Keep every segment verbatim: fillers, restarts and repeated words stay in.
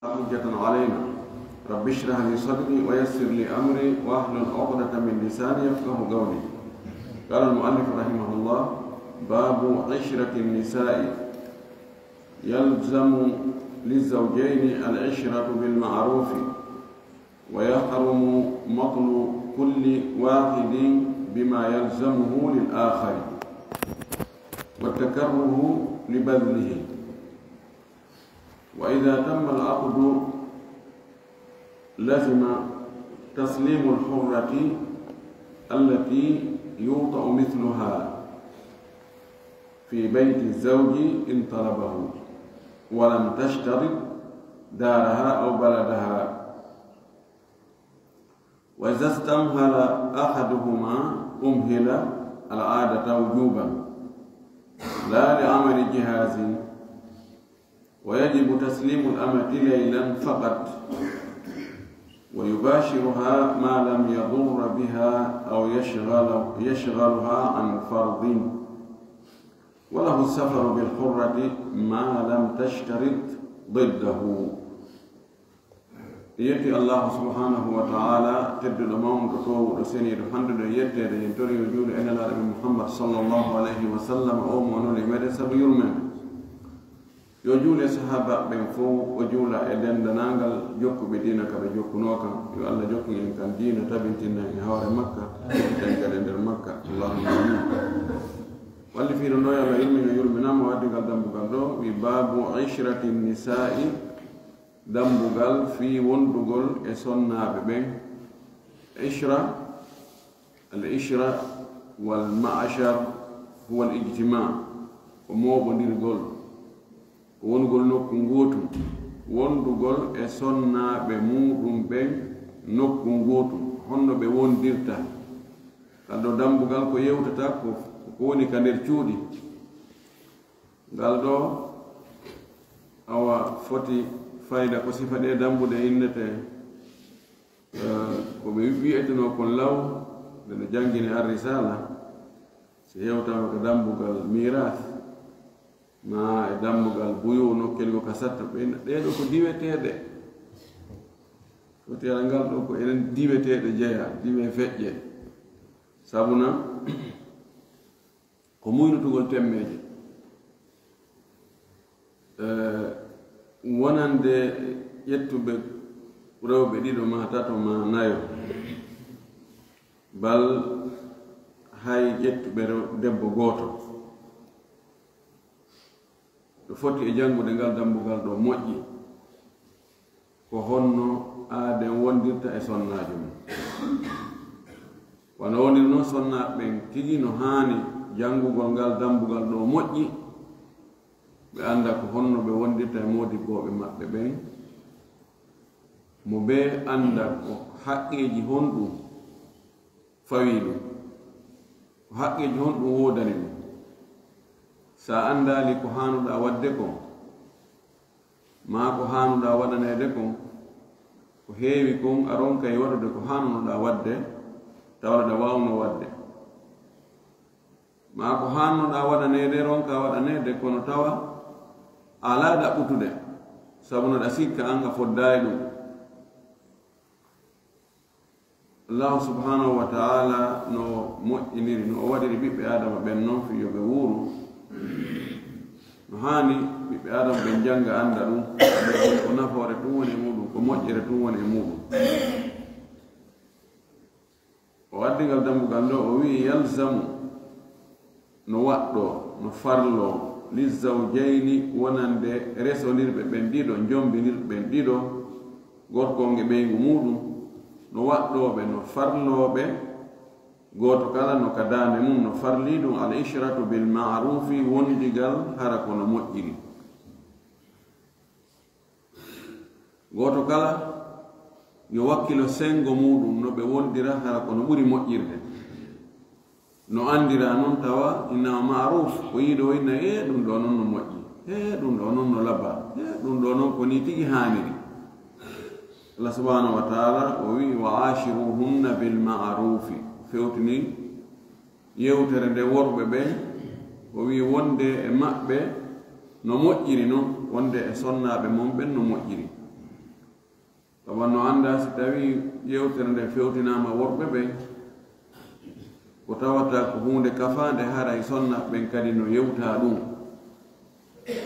حجة علينا. رب اشرح لي صدري ويسر لي أمري واحلل عقدة من لساني يفقهوا قولي. قال المؤلف رحمه الله: باب عشرة النساء. يلزم للزوجين العشرة بالمعروف، ويحرم مطل كل واحد بما يلزمه للآخر، والتكره لبذله. وإذا تم العقد لزم تسليم الحرة التي يوطأ مثلها في بيت الزوج إن طلبه ولم تشترط دارها أو بلدها. وإذا استمهل أحدهما أمهل العادة وجوبا لا لعمل جهاز، ويجب تسليم الأمة ليلا فقط، ويباشرها ما لم يضر بها أو يشغل يشغلها عن فرض، وله السفر بالحرة ما لم تشترط ضده. Yetti Allahu subhanahu wa ta'ala, tedduɗo mawɗo towuɗo seniiɗo handuɗo e yetteede, en tori yo juulu e Nelaaɗo men Muhammad sallallahu alayhi wa sallam, o mo nuli meɗen sabu yurmeende. Yo juule sahaaba ɓen fow, o juula e denndaangal jokkuɓe diina ka ɓe jokkunoo kan. Yo Allah jokkin en kan diina, tabintinna en e hoore makka, jokkitan kadi e nder makka. Allahumma amin. Walli fiino no yo Allah yurmino yurminama, waddi ngal dambugal ɗo, wi baabu ishrati nisaa'i, dambugal fii wondugol e sonnaaɓe ɓen. Ishra, al ishra wal ma'ashar huwa al ijtima, ko mooɓondirgol, ko wonugol nokku ngootu, wondugol e sonnaaɓe muuɗum ɓen nokku ngootu, honno ɓe wondirta. Ngal ɗo dambugal ko yewtata ko, ko woni ka nder cuuɗi. Ngal ɗo, awa, foti fayda ko sifa ɗe dambuɗe innete, eh, ko ɓe wi'etenoo kon law, nde no janngini Ar-Risala, si hewtaama ko dambugal miiraas, ma e dambugal buyu nokkel ngo ka satta, ɓe, ɗee ɗo ko diweteeɗe. Foti ala ngal ɗo ko enen diweteeɗe jeya, diwe feƴƴe. Sabuna, ko muynutugol temmeeje. Eh, wonande ƴettuɓe rewɓe ɗiɗo ma tato ma nayo, bal hay ƴettuɓe rew-, debbo gooto. Ɓe foti e janngude ngal dambugal ɗo moƴƴi. Ko honno aaden wondirta e sonnaajo mum? Wano woniri non, sonnaaɓe ɓen tigi no haani janngugol ngal dambugal ɗo moƴƴi, ɓe annda ko honno ɓe wondirta e moodibbooɓe maɓɓe ɓen, mo ɓe annda ko haqqeeji honɗum fawii ɗum, ko haqqeeji honɗum woodani ɗum. Sa anndaali ko haanuɗaa waɗde kon, maa ko haanuɗaa waɗaneede kon, ko heewi kon a ronkay waɗude ko haanunoɗaa waɗde, tawa aɗa waawnoo waɗde. Maa ko haanunoɗaa waɗaneede, ronkaa waɗaneede, kono tawa a alaa ɗaɓɓutude, sabu no aɗa sikka an a foddaay ɗum. Allahu subhanahu wa ta'ala no moƴƴiniri, no o waɗiri ɓiɓɓe Aadama ɓen non fii yo ɓe wuuru. No haani ɓiɓɓe Aadama ɓen jannga annda ɗum, ko nafoore tun woni e muɗum, ko moƴƴere tun woni e muɗum. O addi ngal dambugal ɗo, o wi'i: "Yalzamu", no waɗɗoo, no farloo, "lizzawjayni", wonande resondirɓe ɓen ɗiɗo, njombinirɓe ɓen ɗiɗo, gorko on e ɓeyngu muɗum, no waɗɗoo ɓe, no farloo ɓe, gooto kala no ka daande mum, no farlii ɗum, "al ishratu bil ma'rufi", wondigal hara ko no moƴƴiri. Gooto kala yo wakkilo senngo muɗum no ɓe wondira hara ko no ɓuri moƴƴirde. No anndira non tawa innama ma'ruf, ko yiɗo inna, "E, ɗum ɗo non no moƴƴi. E, ɗum ɗo non no laba. E, ɗum ɗo non ko ni tigi haaniri." Allah subhanahu wa ta'ala o wi'i: "Wa ashiruhunna bil ma'rufi." Fewtini yewtere nde worɓe ɓen, o wi'i wonde e maɓɓe no moƴƴiri non, wonde e sonnaaɓe mon ɓen no moƴƴiri. Wano anndaa si tawii yewtere nde fewtinaama worɓe ɓen, ko tawata ko huunde kafaande, haray sonnaaɓe ɓen kadi no yewta ɗum.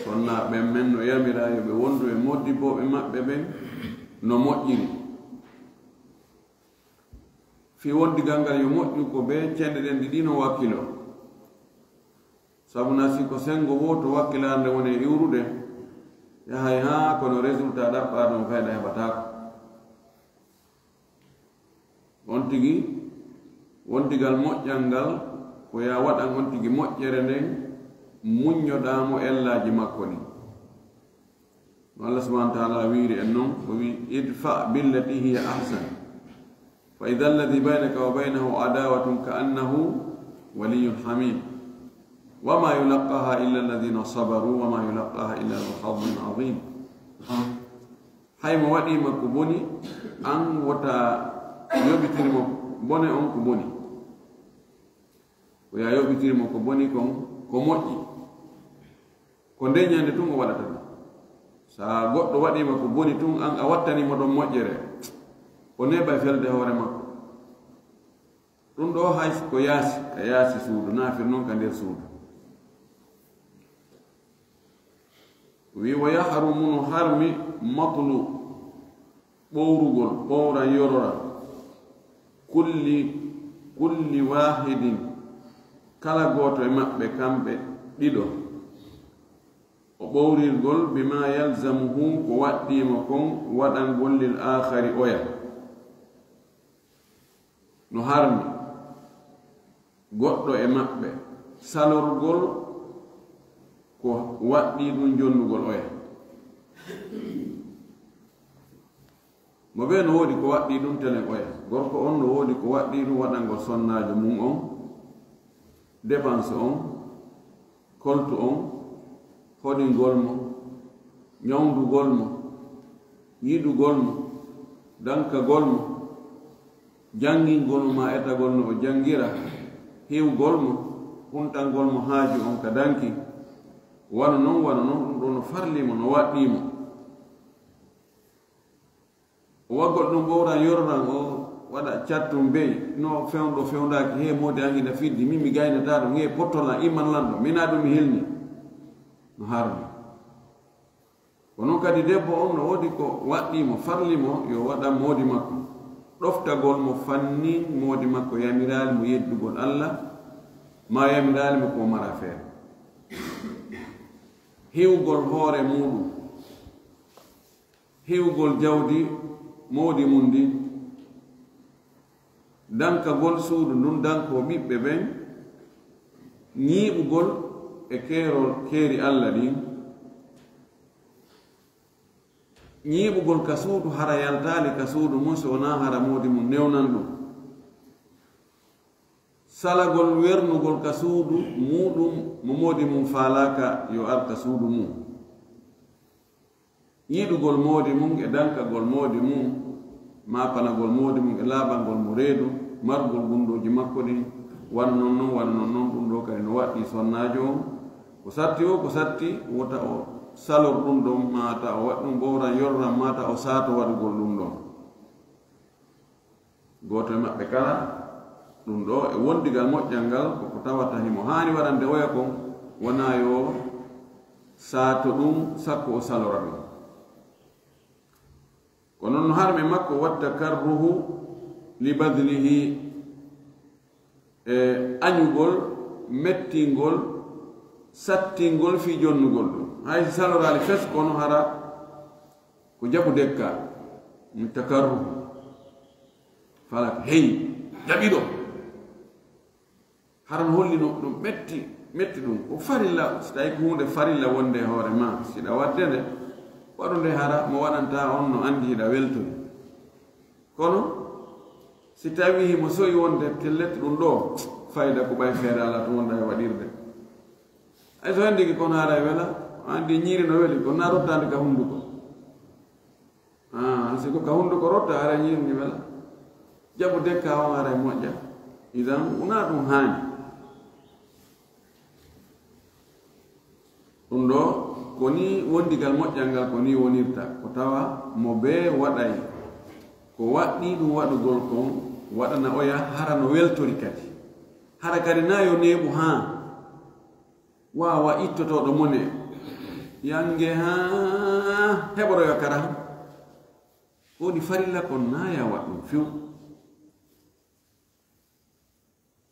Sonnaaɓe ɓen men no yamiraa yo ɓe wondu e moodibbooɓe maɓɓe ɓen no moƴƴiri. Fii wondigal ngal yo moƴƴu ko bee cenɗe ɗen ɗiɗi no wakkiloo. Sabu na si ko senngo wooto wakkilaare nde woni e iwrude, yahay haa kono résultat ɗaɓɓaa ɗon fayda heɓataako. On tigi, wondigal moƴƴal ngal, ko yaa waɗan on tigi moƴƴere nden, muññoɗaa mo ellaaji makko ɗin. No Allah subhanahu wa ta'ala wiiri en non, o wi, "Idfa billati hiya ahsan. Fa idha alladhi baynaka wa baynahu adawatun ka annahu waliyyun hamim. Wa ma yulaqqaha illa alladhina sabaru wa ma yulaqqaha illa dhu hazzin azim." Hay mo waɗiima ko boni, an wota yoɓitir mo bone on ko boni. Ko yaa yoɓitir mo ko boni kon, ko moƴƴi. Ko nden ñande tun o waɗata ɗum. Sa goɗɗo waɗiima ko boni tun, an a wattani mo ɗon moƴƴere, o neeɓay felde hoore makko. Ɗum ɗo hay ko yaasi, ka yaasi suudu, naa fir non ka nder suudu. Wi, "Wa yahrumu", no harmi, "matlu", ɓowrugol, ɓowran yororan, "kulli, kulli wahidin", kala gooto e maɓɓe kamɓe ɗiɗo, o ɓowrirgol, "bima yalzamuhu", ko waɗɗiimo kon waɗangol, "lil akhari", oya. No harmi goɗɗo e maɓɓe salorgol ko waɗɗii ɗum jonnugol oya. Mo ɓe no woodi ko waɗɗii ɗum telen oya. Gorko on no woodi ko waɗɗii ɗum waɗangol sonnaajo mum on, dépense on, koltu on, hoɗingol mo, ñawndugol mo, yiɗugol mo, dankagol mo, janngingol mo maa etagol no o janngira, hiwgol mo, huntangol mo haaju on ka danki. Wano non, wano non, ɗum ɗo no farli mo, no waɗɗii mo. O waggol ɗum ɓowran, yororan, o waɗa cattum bey, no fewndo fewndaaki, he moodi an hina fiddi, min mi gaynataa ɗum, he pottolan, imman lan ɗo, mina ɗum mi hilni. No harmi. Ko non kadi debbo on no woodi ko waɗɗii mo, farli mo, yo waɗan moodi makko. Ɗoftagol mo fannin moodi makko yamiraali mo yeddugol Alla, maa yamiraali mo ko mara feere. Hiwgol hoore muuɗum. Hiwgol jawdi moodi mum ndin, dankagol suudu ndun, dankoo ɓiɓɓe ɓen, ñiiɓugol e keerol, keeri Alla ɗin, ñiiɓugol ka suudu hara yaltaali ka suudu mum, si wonaa hara moodi mum newnan ɗum. Salagol wernugol ka suudu muuɗum mo moodi mum faalaaka yo ar ka suudu mum. Yiɗugol moodi mum e dankagol moodi mum, maapanagol moodi mum e laaɓangol mo reedu, margol gunndooji makko ɗin, wano non non, wano non non, ɗum ɗo kadi no waɗɗii sonnaajo on. Ko satti o, ko satti wota o salor ɗum ɗon, maa ta o waɗ ɗum ɓowran yorran, maa ta o saato waɗugol ɗum ɗon. Gooto e maɓɓe kala, ɗum ɗo e wondigal moƴƴal ngal, ko ko tawata himo haani waɗande oya kon, wonaa yo saato ɗum, sakko o salora ɗum. Ko non harme makko, wattakarruhu li badlihi, e añugol, mettingol, sattingol fii jonnugol ɗum. Hay si saloraali fes, kono hara ko jaɓu dekka, mi takarruhu. Falak, hey, jaɓi ɗo. Hara no holli no ɗum metti, metti ɗum. Ko farilla, si tawi ko huunde farilla wonde e hoore ma, si ɗa waɗde nde, waɗu nde hara mo waɗanta on no anndi hiɗa weltori. Kono, si tawi himo soyi wonde tellet ɗum ɗo, fayda ko ɓay feere alaa to wonda e waɗirde. Ay so anndi ki kono hara e wela, anndi ñiiri no weli, kono na rottaande ka hunnduko. Ah, si ko ka hunnduko rotta, hara ñiiri ndi wela. Jaɓu dekka on hara e moƴƴa. Idan, wona ɗum haani. Ɗum ɗo, ko ni wondigal moƴƴal ngal, ko ni wonirta. Ko tawa mo bee waɗay Ko waɗɗii ɗum waɗugol kon waɗana oya hara no weltori kadi. Hara kadi na yo neeɓu haa waawa ittotooɗo mone yange haa heɓoroya kara. Ko woni farilla kon na ya waɗ ɗum few.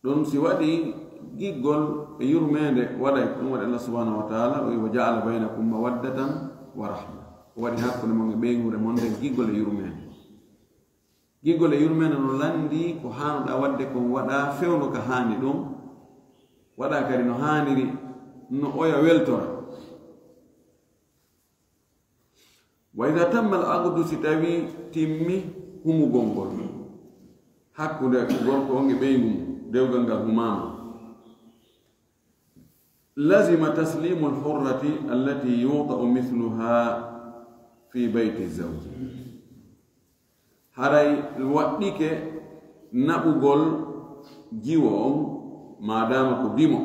Ɗum si waɗi giggol e yurmeende waɗay ko ɗum waɗi Allah subhanahu wa ta'ala o wi wa ja'ala baynakum mawaddatan wa rahma. O waɗi hakkunde mon e ɓeynguure mon nden giggol e yurmeende. Giggol e yurmeende no lanndi ko haanuɗaa waɗde kon waɗaa fewndo ka haani ɗum. Waɗaa kadi no haaniri no oya weltora. Wa idha tamma al aqdu, si tawi timmi humugol ngol hakkunde gorko on e ɓeyngu mum, dewgal ngal humaama, lazima taslimu al hurrati allati yuta'u mithluha fi bayti zawji. Haray waɗɗike naɓugol jiwo on, maadaama ko dimo,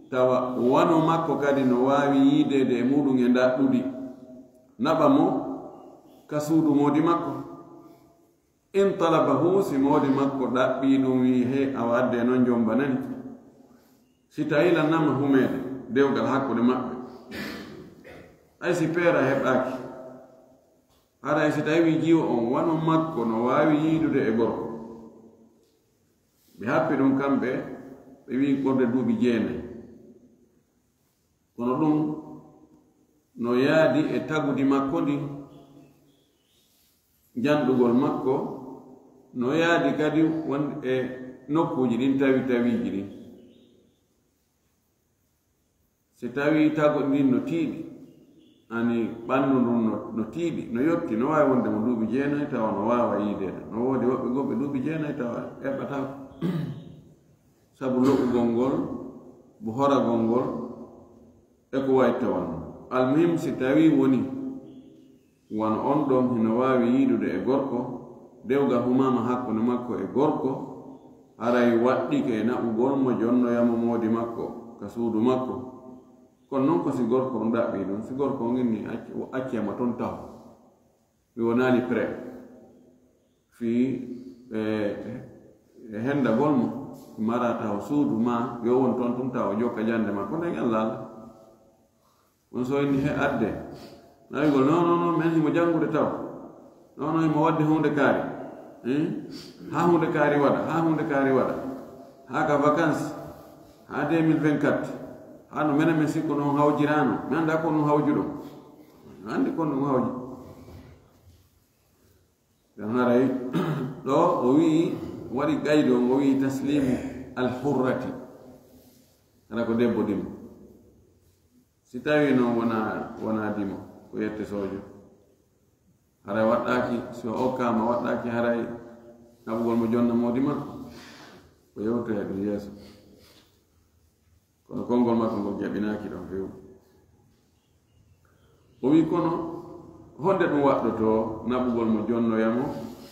tawa wano makko kadi no waawi yiideede e muɗum e ndaɗɗudi, naɓa mo ka suudu moodi makko. In talabahu, si moodi makko ɗaɓɓii ɗum, wi'i, "Hey, awa adde non jombanani." Si tawi lannama humeede dewgal hakkunde maɓɓe, ay si peera heɓaaki, haray si tawi jiwo on wano makko no waawi yiidude e gorko, ɓe happi ɗum kamɓe, ɓe wi'i ɓurde duuɓi jeenayi. Kono ɗum no yaadi e tagudi makko ndin, janɗugol makko no yaadi kadi won e nokkuuji ɗin tawi tawiiji ɗin. Si tawii tago ndin no tiiɗi, ani ɓanndu ndun no, no tiiɗi, no yotti, no waawi wonde mo duuɓi jeenayi, tawa no waawa yiideede. No woodi woɓɓe goo ɓe duuɓi jeenayi, tawa eɓɓataako. Sabu lo'ugol ngol, bo horagol ngol, e ko wayi tawon. Almuhim, si tawii woni wano on ɗon hino waawi yiidude e gorko, dewgal humaama hakkunde makko e gorko, haray waɗɗike e naɓugol mo jonnoya mo moodi makko ka suudu makko. Kono non ko si gorko on ɗaɓɓii ɗum, si gorko on inni acc-, accee mo ton taho. Mi wonaali prêt. Fii, e, e hendagol mo, mara taho suudu ma, yo won ton tun taho jokka jande ma, kono en Allah Allah. On so inni he adde. Nawigol, non, non, non, men himo janngude taw. Non, non, himo wadde huunde kaari. Hein? Ha huunde kaari waɗa, ha huunde kaari waɗa. Ha ka vacances, ha deux mille vingt-quatre. Ha no menen men sikko non hawjirano. Men anda ko non hawjuɗo. Andi ko non hawji. Ɗum haray, ɗo o wi'i, waɗi qaydo, o wi'i taslimu al hurrati. Hara ko debbo dimo. Si tawi noon wona, wona dimo, ko yette sojo. Haray waɗɗaaki, si o okkaama waɗɗaaki, haray naɓugol mo jonna moodi makko. Ko yewtoya ɗum yeeso. Kono konngol makko ngol jaɓinaaki ɗon few. O wi, "Kono honde ɗum waɗɗotoo naɓugol mo jonnoya mo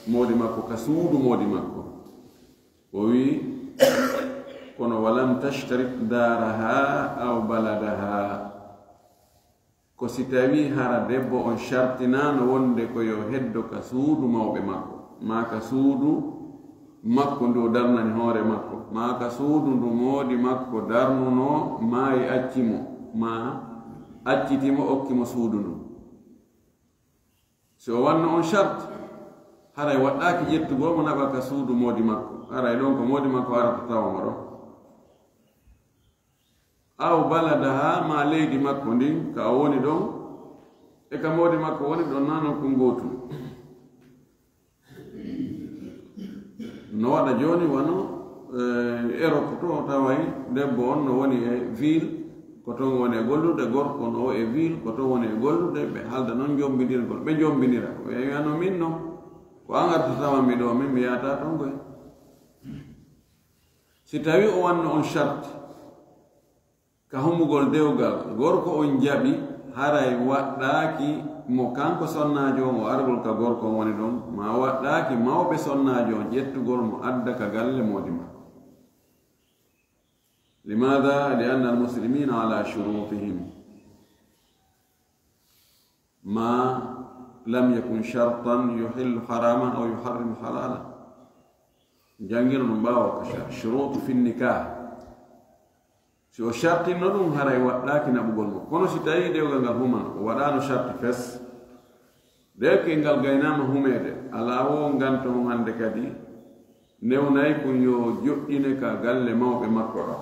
moodi makko ka suudu moodi makko?" O wi, "Kono walam tashtarit daraha aw baladaha." Ko si tawii hara debbo on shartinaano wonde ko yo heddo ka suudu mawɓe makko, maa ka suudu makko ndu o darnani hoore makko, maa ka suudu ndu moodi makko darnunoo, maayi acci mo, maa acciti mo, okki mo suudu ndun. Si o wanno on shart, haray waɗɗaaki ƴettugol mo naɓa ka suudu moodi makko, haray ɗon ko moodi makko arata tawa mo ɗon. Aw baladaha, ma leydi makko ndin, ka o woni ɗon, e ka moodi makko woni ɗon, na nokkun gootun. No waɗa jooni wano, eh, Europe to, taway debbo on no woni e ville, ko ton woni e gollude, gorko no e ville, ko ton woni e gollude, ɓe halda non jombindirgol, ɓe jombinira. Ɓe wi'a no min no, ko an arta tawa mi ɗo, min mi yaata ton koy. Si tawi o wanno on shart, ka humugol dewgal, gorko on jaɓi, haray waɗɗaaki mo kanko sonnaajo on o argol ka gorko on woni ɗon, maa waɗɗaaki mawɓe sonnaajo on ƴettugol mo adda ka galle moodi makko. Limaada? Li anna al-muslimina ala shurutihim. Ma لم يكن شرطا يحل حراما أو يحرم حلالا. Janngino ɗum ɓaawo ka sha-, shurutu fi nikah. Si o shartinno ɗum, haray waɗɗaaki naɓugol mo. Kono si tawii dewgal ngal human, o waɗaano sharti fes, dewkel ngal gaynaama humeede, alaa wo nganto mo hannde kadi newnay kun yo joɗɗine ka galle mawɓe makko ɗon,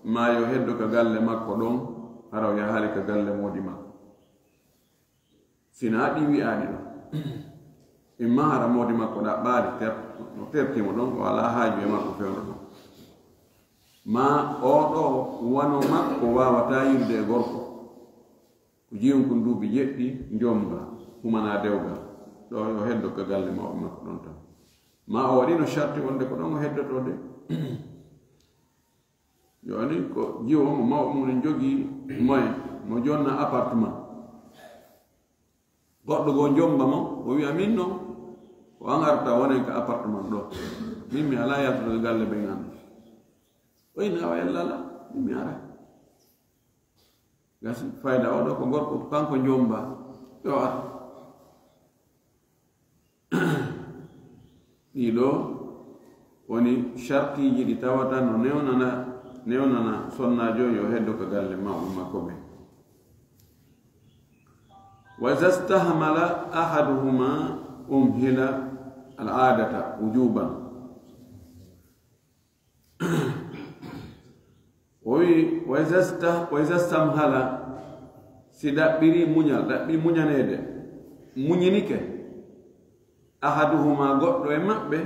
maa yo heddo ka galle makko ɗon, hara o yahaali ka galle moodi makko. Si na ɗi wi'aani ɗon, imma hara moodi makko ɗaɓɓaali ter-, no terti mo ɗon, o alaa haaju e makko fewndo ɗon. Maa oo ɗoo wano makko waawataa yiidude e gorko. Ko jiyum kun duuɓi jeɗɗi, njomba, humanaa dewgal. Ɗoo yo heddo ka galle mawɓe makko ɗon tan. Maa o waɗiino sharti wonde ko ɗon o heddotoo de. Jooni ko jiwo mo mawɓe mum en jogii moyen, mo jonna appartement. Goɗɗo goo jomba mo, o wi'a, "Min non, ko an arta wonen ka appartement ɗoo. Min mi alaa yaltude galle ɓen an." O ina wa yalla la, min mi ara. Gasi, fayda oo ɗoo ko gorko, kanko jomba. Yo ar. Ɗii ɗoo woni shartiiji ɗi tawata no newnana, newnana sonnaajo yo heddo ka galle mawɓe makko ɓen. وإذا استحمل أحدهما أمهل العادة وجوبا. O wi'i, "Wa iza sta-, wa iza stamhala," si ɗaɓɓiri muñal, ɗaɓɓi muñaneede, muñinike, "ahaduhuma," goɗɗo e maɓɓe,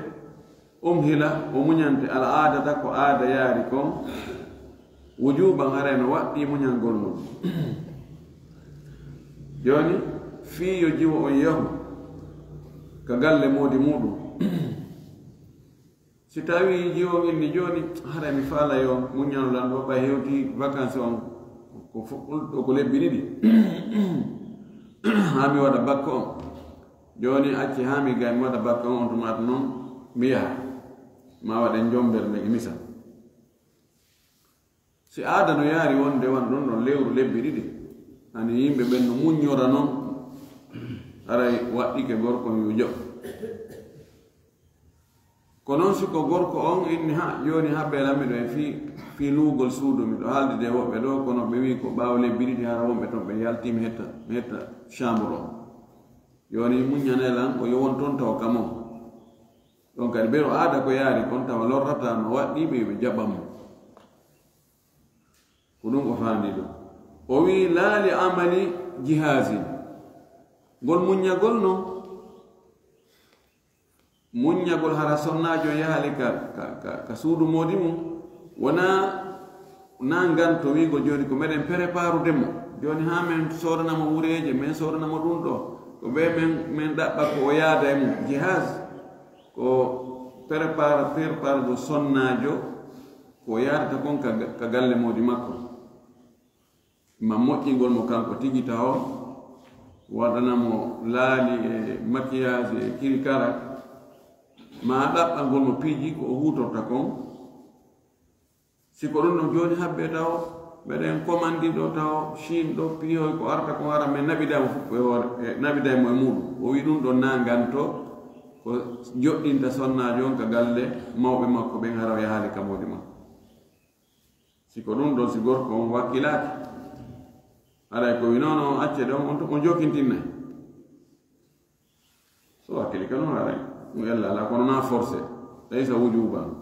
"umhila," o muñante, "al aadata," ko aada yaari kon, "wujuban," haray no waɗɗii muñangol mum. Jooni, fii yo jiwo on yahu ka galle moodi muuɗum. Si tawii jiwo on inni, "Jooni, haray mi faala yo muññano lan ɗoo, ɓay hewti vacances on ko fo-, ɗo ko lebbi ɗiɗi, haa mi waɗa bakka on. Jooni, acce haa mi gay mi waɗa bakka on, on tuma non mi yaha, ma waɗen jombere nden e misal." Si aada no yaari wonde wan ɗon ɗon lewru lebbi ɗiɗi, ani yimɓe ɓen no muññora non, haray waɗɗike gorko yo jaɓu. Ko non si ko gorko on inni, "Ha, jooni haɓɓee lan miɗo e fii, fii luugol suudu, miɗo haaldude e woɓɓe ɗoo, kono ɓe wi'i ko ɓaawo lebbi ɗiɗi hara wonɓe ton ɓe yaltii, mi hetta, mi hetta chambre on. Jooni muññanee lan o yo won ton tawa ka mon." Ɗon kadi ɓeɗo aada ko yaari kon tawa lorrataa no waɗɗii ɓe yo ɓe jaɓan mo. Ko ɗum o faandi ɗo. O wi'i, "Laa li amali jihazin." Ngol muññagol non, muññagol hara sonnaajo yahaali ka, ka, ka, ka suudu moodi mum, wonaa na nganto wi'go jooni ko meɗen préparude mo. Jooni haa men soodana mo wureeje, men soodana mo ɗum ɗo. Ko ɓe men, men ɗaɓɓa ko o yaada e mum. Jihaz ko prépara-, prépargo sonnaajo ko yaadata kon ka, ka galle moodi makko. Ma moƴƴingol mo kanko tigi taho, waɗana mo laali e maquillage e kirikara, ma ɗaɓɓangol mo piiji ko o huutorta kon. Si ko ɗum ɗum jooni haɓɓe taho, meɗen commandi ɗo taho, Chine ɗo, piihoy ko arta ko hara, men naɓiday mo fof e hoore, e naɓiday mo e muuɗum. O wi ɗum ɗon na nganto ko joɗɗinta sonnaajo on ka galle mawɓe makko ɓen, hara o yahaali ka moodi makko. Si ko ɗum ɗon, si gorko on wakkilaaki, haray ko wi noon on acce ɗon, on, on jokkintinnay. So wakkili ka noon haray, ɗum ella alaa, kono na forcé, laysa wujuban.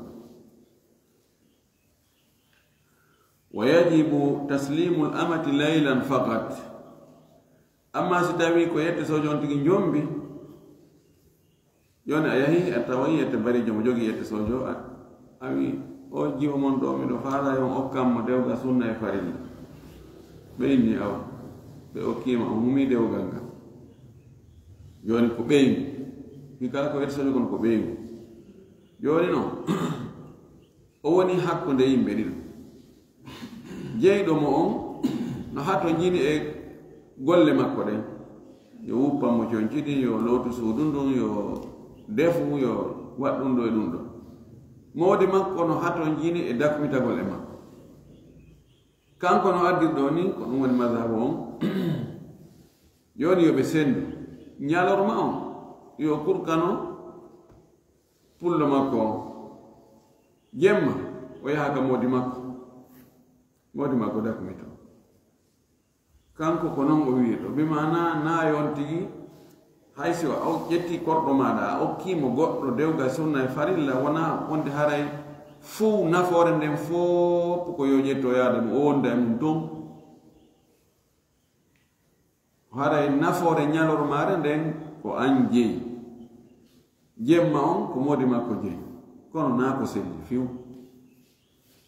Wa yajibu taslimul amati laylan faqat. Amma si tawii ko yette soojo on tigi njombi, jooni a yahii, a tawii yette bariijo mo jogii yette soojo, a, a wi, "O jiwo mon ɗo, miɗo faalaa yo on okkan mo dewgal sunna e farilla." Ɓe inni awa, ɓe okkii ma, on humii dewgal ngal. Jooni ko ɓeyngu. Hikka ko yette soojo kono ko ɓeyngu. Jooni noon, o woni hakkunde yimɓe ɗiɗo. Jeyɗo mo on no hatonjini e golle makko ɗen. Yo wuppan mo conci ɗin, yo lootu suudu ndun, yo defu, yo waɗ ɗum ɗo e ɗum ɗo. Moodi makko no hatonjini e dakmitagol e makko. Kanko no addirɗo ni, ko ɗum woni mazhabu on. Jooni yo ɓe sendu. Ñalorma on, yo kurkano pullo makko on. Jemma, o yaha ka moodi makko. Moodi makko dakmito. Kanko ko non o wi'i ɗo. Bi maana na yon tigi, hay si o ƴetti korɗo maaɗa, a okkii mo goɗɗo dewgal sunna e farilla, wona wonde haray fuu nafoore nden fof ko yo ƴetto yaade mo, o wonda e mum ton. Haray nafoore ñalormaare nden ko an jeyi. Jemma on ko moodi makko jeyi. Kono na ko selli fiw.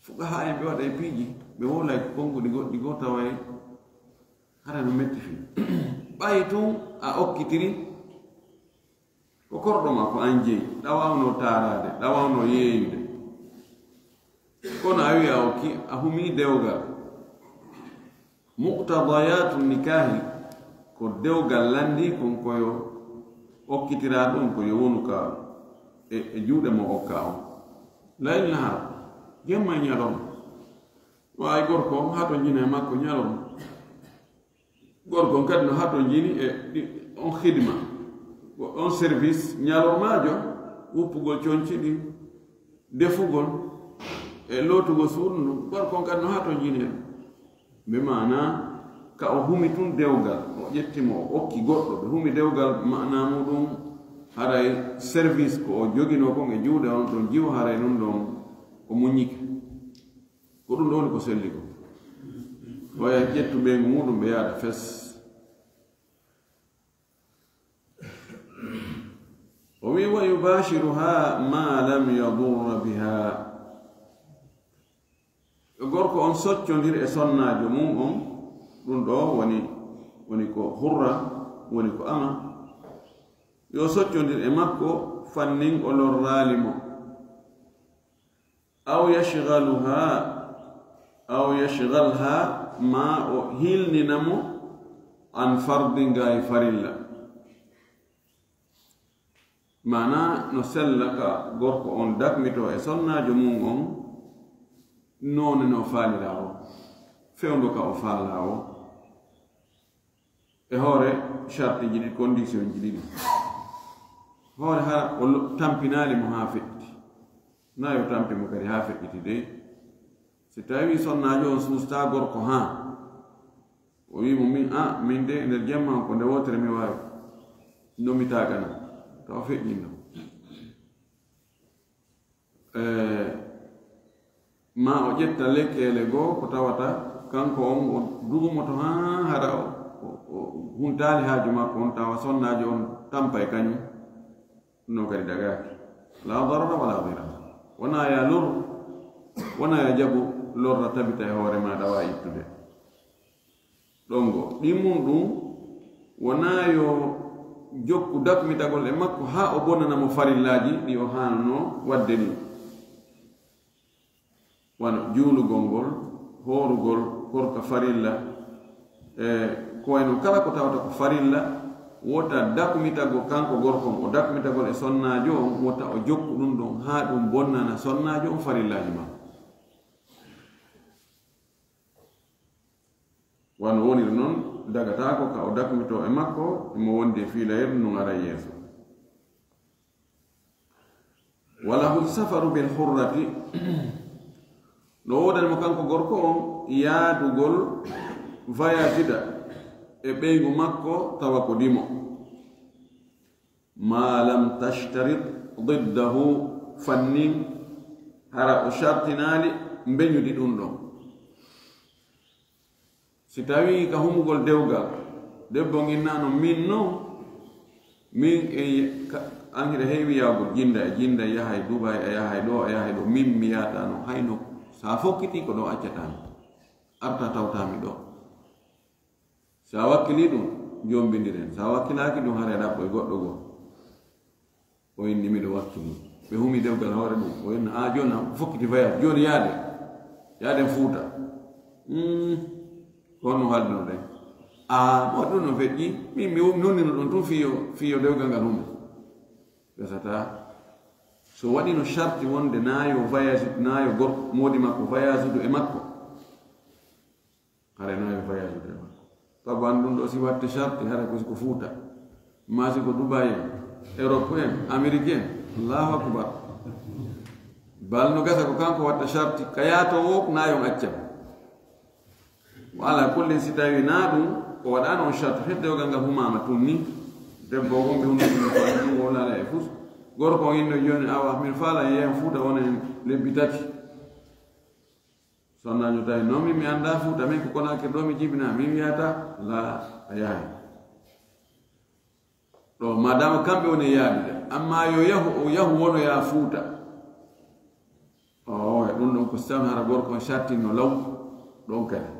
Fuqahaa en ɓe waɗa e piiji, ɓe wowlay ko konnguɗi goɗɗi goo taway hara no metti fiw. Ɓay tun a okkitiri, ko korɗo ma ko an jeyi, ɗa waawno taaraade, ɗa waawno yeeyude. Kono a wi'a okki, a humii dewgal. Muqtadayatu nikahi, ko dewgal lanndii kon ko yo okkitiraa ɗum, ko yo wonu ka e, e juuɗe mo okka on. Layl nahar, jemma e ñalorma. Wa ay gorko on hato jina e makko ñalorma. Gorko on kadi no hato jini e ɗi-, on hidma, on service ñalormaajo, wuppugol conci ɗin, defugol e lootugol suudu ndun. Gorko on kadi no hato jini en. Be maana ka o humi tun dewgal, o ƴetti mo, o okki goɗɗo, ɓe humi dewgal, maana muɗum haray service ko o joginoo kon e juuɗe on ɗon jiwo, haray ɗum ɗon o muññike. Ko ɗum ɗon woni ko selli ko. Oya ƴettu ɓeyngu muɗum ɓe yaada fes. O wi, "Wa yubashiruha ma lam yadurra biha." Gorko on soccondir e sonnaajo mum on, ɗum ɗo woni, woni ko hurra, woni ko ama. Yo soccondir e makko fannin o lorraali mo. Aw yashghaluha, aw yashghalha, ma o hilnina mo an fardin, ga e farilla. Maana no sella ka gorko on dakmito e sonnaajo mum on, noone no faalira o, fewndo ka o faala o. E hoore shartiji ɗi, condition ji ɗiɗi. Hoore hara o lo-, tampinaali mo haa feƴƴiti. Na yo tampi mo kadi haa feƴƴiti de. Si tawi sonnaajo on suusta gorko haa, o wi mo, "Min, a, min de nder jemma on ko nde wootere mi waawi. No mi taagana." Tawa feƴƴinno. E, ma o ƴetta lekkeele goo ko tawata kanko on o duumoto haa hara o, o, o huntaali haaju makko on, tawa sonnaajo on tampa e kañum. No kadi dagaaki. La darara wala dirara. Wona ya lor, wona ya jaɓu lorra tabita e hoore ma, ɗawa ittude. Ɗongo, ɗi mum ɗum, wonaa yo jokku dakmitagol e makko haa o bonana mo farillaaji ɗi o haanunoo waɗde ɗin. Wano juulugol ngol, hoorugol korka farilla, e ko wayi noon kala ko tawata ko farilla, wota dakmitagol kanko gorko on, o dakmitagol e sonnaajo on, wota o jokku ɗum ɗon haa ɗum bonnana sonnaajo on farillaaji makko. Wano woniri noon, dagataako ka o dakmitoo e makko, imo wondi e fiilayirdu ndun ara yeeso. Walahu safaru bil hurrati, no woodani mo kanko gorko on yaadugol, voyagida e ɓeyngu makko tawa ko dimo. Ma lam tashtarit diddahu, fannin hara o shartinaali mbeñudi ɗum ɗon. Si tawii ka humugol dewgal, debbo ngin naa no min no, min e ka-, an hiɗa heewi yahugol jinda e jinda, yahay Dubai, a yahay ɗo, a yahay ɗo, min mi yahata no, hayno sa fokkiti ko ɗo accata mi, arta tawta mi ɗo. Sa wakkili ɗum, jombindiren. Sa wakkilaaki ɗum, haray ɗaɓɓoy goɗɗo goo. O inni, "Miɗo wakkili." Ɓe humi dewgal hoore ɗum. O inni, "A, jooni a fokkiti voyage. Jooni yaade. Yaaden Fuuta." Hmm. Ko honno haaldunoɗen? A, mo ɗum no feƴƴi. Min mi nonnino ɗum tun fiyo, fiyo dewgal ngal humi. Ɓe sata. So waɗino sharti wonde naayo voyage, naayo gorko, moodi makko voyage du e makko. Hare naayo voyage du e makko. Sabu an ɗum ɗo si watte sharti, hare ko, ko Fuuta. Masi ko Dubai en, Europe en, Amérique en. Allahu akbar. Bal no gasa ko kanko watta sharti ka yaato o na yon accam. Wa ala kullin, si tawi na ɗum o waɗano on sharti hedde o gangal humama tunni. Debbo o gombe hunde ɗum ko ɗum o lala e fus. Gorko on inno joni awa min fala yen fuuta wona en lebbi tati. Sonnajo tawi non min mi anda fuuta min ko konake ɗo mi jibina min wiyata la a yahay. Ɗo madama kamɓe woni e yaadude amma yo yahu o yahu wono ya fuuta. O e ɗum ɗon ko sami hara gorko on shartinno law. Ɗon kadi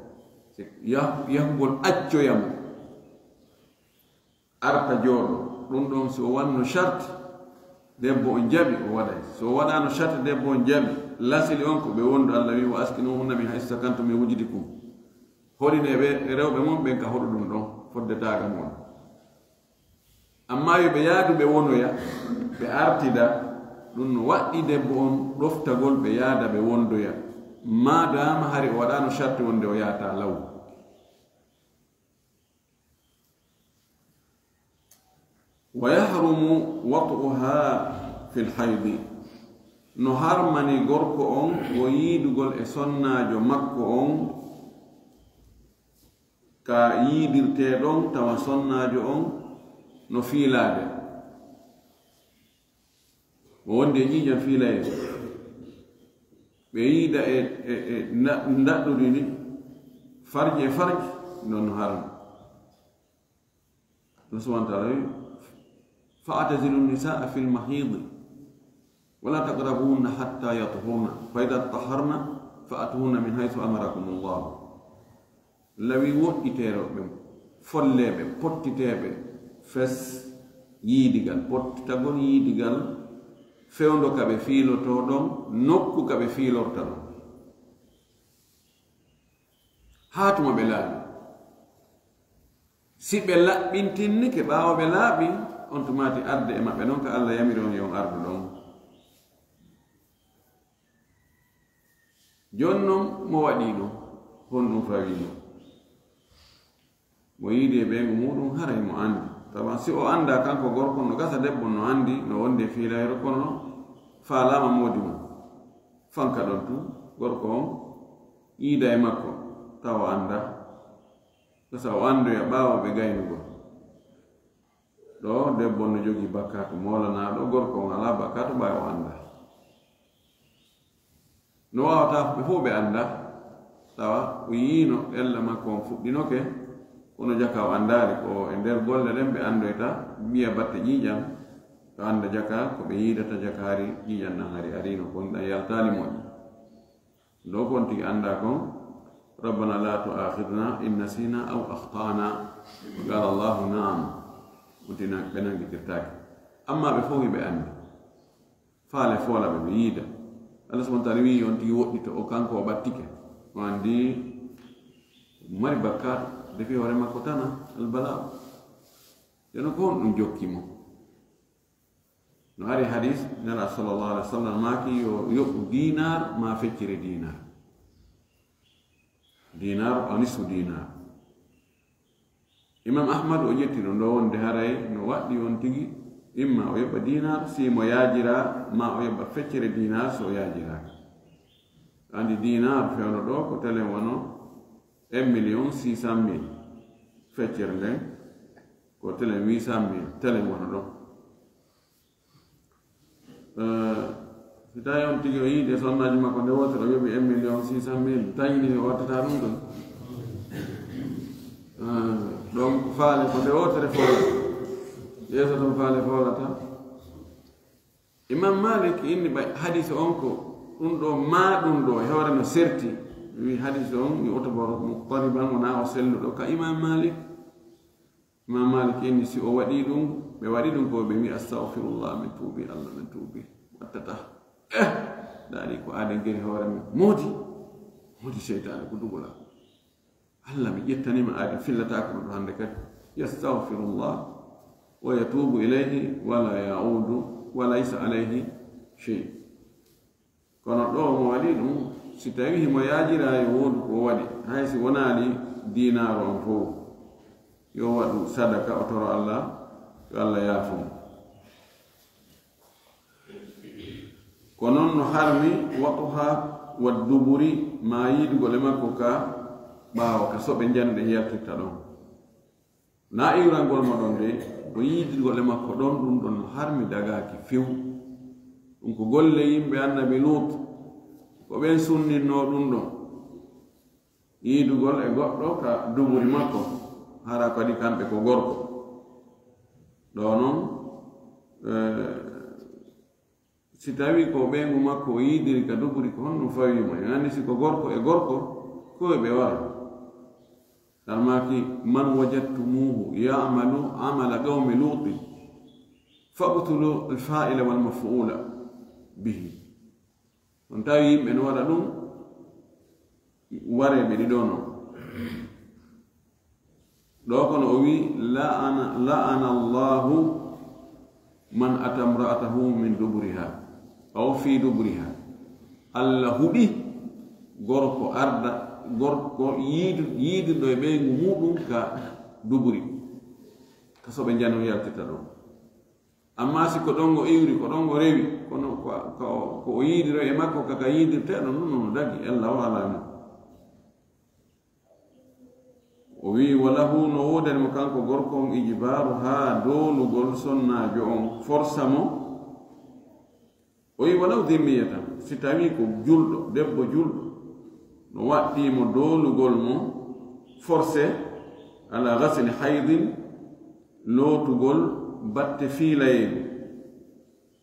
yahugol accoyamo arta jooɗo. Ɗum ɗon so wanno sharti debbo on jaɓi o waɗay, so waɗano sharti debbo on jaɓi lasili on ko ɓe wondu allah wi wa askinuhunna min haysu sakantum min wujudikum. Hoɗineɓe rewɓe mon ɓen ka hoɗu ɗum ɗon foddetaga mon. Amma yo ɓe yaadu ɓe wonoya ɓe artida. Ɗum no waɗɗi debbo on ɗoftagol ɓe yaada ɓe wondoya. Madama hari o waɗano sharti wonde o yaata law. Wa yahrumu wat'uha fil haydi. No harmani gorko on o yiidugol e sonnaajo makko on ka yiidirtee ɗon tawa sonnaajo on no fiilaade. Mo wondi e ƴiiƴam fiilayee ɓe yiida e ndaɗɗudi ndi farji e farji. Non no harmi. Ɗum subhanahu wa taala wi fa'tazilu nisaa fil mahidi wala taqrabuhunna hatta yatuhurna fa ida taharna fa'tuhunna min haythu amarakum llah. Lawi woɗɗiteeroɓe folleeɓe pottiteeɓe fes yiidigal pottitagol yiidigal fewndo ka ɓe fiilotoo ɗon nokku ka ɓe fiilorta ɗon haa tuma ɓe laaɓi. Si ɓe laɓɓintinnike ɓaawo ɓe laaɓi on tumaati arde e maɓɓe non ka allah yamiri on yon ardu ɗon. Jooni non mo waɗii ɗum honɗum fawii mo? Mo yiidi e ɓeyngu muɗum haray mo anndi. Tawa si o anndaa kanko gorko no gasa debbo no anndi no wondi e fiilayro kono faalaama moodi mum. Fanka ɗon tun gorko on yiida e makko tawa o anndaa. Gasa o anndoya ɓaawo ɓe gaynugol. Ɗo debbo no jogii bakkaatu moolanaaɗo gorko on alaa bakkaatu ɓaawo o anndaa. No waawata ɓe fof ɓe annda tawa o yiino ella makko on fuɗɗinoke kono jaka o anndaali ko e nder golle ɗen ɓe anndoyta mbiya batte ƴiiƴam. To annda jaka ko ɓe yiidata jaka hari ƴiiƴam nan hari ariino kon ɗan yaltaali moƴƴi. Ɗo kon tigi annda kon rabbana la tu'akhidna in nasina aw akhtana. Qala allahu na'am. Onti ɓe nangitirtaake amma ɓe fof hiɓe anndi. Faale foola ɓe ɓe yiida. Allah subhanahu wa taala wi'i on tigi woɗɗito o kanko o ɓattike o anndi mari bakkaatu defi hoore makko tana albala. Jono ko honɗum jokki mo? No ari hadis nela sallallahu alaihi wasallam maaki yo yoɓu dinar ma feccere dinar. Dinar o nisu dinar. Imam ahmad o ƴetti ɗum ɗo wonde haray no waɗɗi on tigi imma o yoɓa dinar si mo yaajira ma o yoɓa feccere dinar so o yaajiraaka. Andi dinar fewno ɗo ko telen wono un million six cent mille. Feccere nden ko telen huit cent mille telen wono ɗon. Si tawi on tigi o yiide sonnaaji makko nde wootere o yoɓi un million six cent mille tañini o wattata ɗum ɗon. Ɗon faale ko nde wootere foolata. Yeeso ɗon faale foolata. Imam malik inni ɓay hadis on ko ɗum ɗo ma ɗum ɗo e hoore no serti. Wi hadis on mi otoboro muqtariban wona o selluɗo ka imam malik. Imam malik inni si o waɗi ɗum ɓe waɗi ɗum ko ɓe wi astahfirullah min tuubi allah min tuubi. Wattata eh daari ko aden geri hoore mum moodi. Moodi seytane ko dugula. Allah mi ƴettanima aden fillataako ɗum hande kadi. Yastahfirullah wa yatubu ilayhi wala yaudu wa laysa alayhi shay. Kono ɗo mo waɗi ɗum si tawi himo yaajira yo woodu ko waɗi hay si wonaali diinaaru on fof yo waɗu sadaka o toro allah. Yo Allah yaafo mo. Ko noon no harmi watuha wa duburi, ma yiidugol e makko ka ɓaawo, ka soɓe njanɗe yaltirta ɗon. Na iwrangol mo ɗon de, ko yiidugol e makko ɗon, ɗum ɗon no harmi dagaaki few. Ɗum ko golle yimɓe annabi Luut, ko ɓen sunninnoo ɗum ɗon. Yiidugol e goɗɗo ka duburi makko, hara kadi kamɓe ko gorko. Ɗo noon, eh, si tawi ko ɓeyngu makko o yiidiri ka duburi, ko honno fawi mo? En anndi si ko gorko e gorko, ko e ɓe wara. Almaaki, "Man wajadtumuhu ya'malu amala qawmi Luutin, faqtulu al-fa'ila wal maf'ula bihi." On tawi yimɓe no waɗa ɗum, waree ɓe ɗiɗo non. Ɗo kono o wi, "La'ana, la'ana Allahu man ata imra'atahu min duburiha, aw fi duburiha." Allah huɗi gorko arda, gorko yiidu-, yiidirɗo e ɓeyngu muɗum ka duburi, ka soɓe njano yaltirta ɗon. Amma si ko ɗon o iwri, ko ɗon o rewi, kono ko, ko, ko o yiidiro e makko kaka yiidirteɗo, non no dagi, ella o alaa non. O wi'i, "Wa lahu", no woodani mo kanko gorko on, "ijbaaru haa doolugol sonnaajo on, forsa mo." O wi'i, "Walaw dhimmiyatan", si tawi ko julɗo, debbo julɗo, no waɗɗii mo doolugol mo, forse, "ala ghasli haydin", lootugol batte fiilayeeru,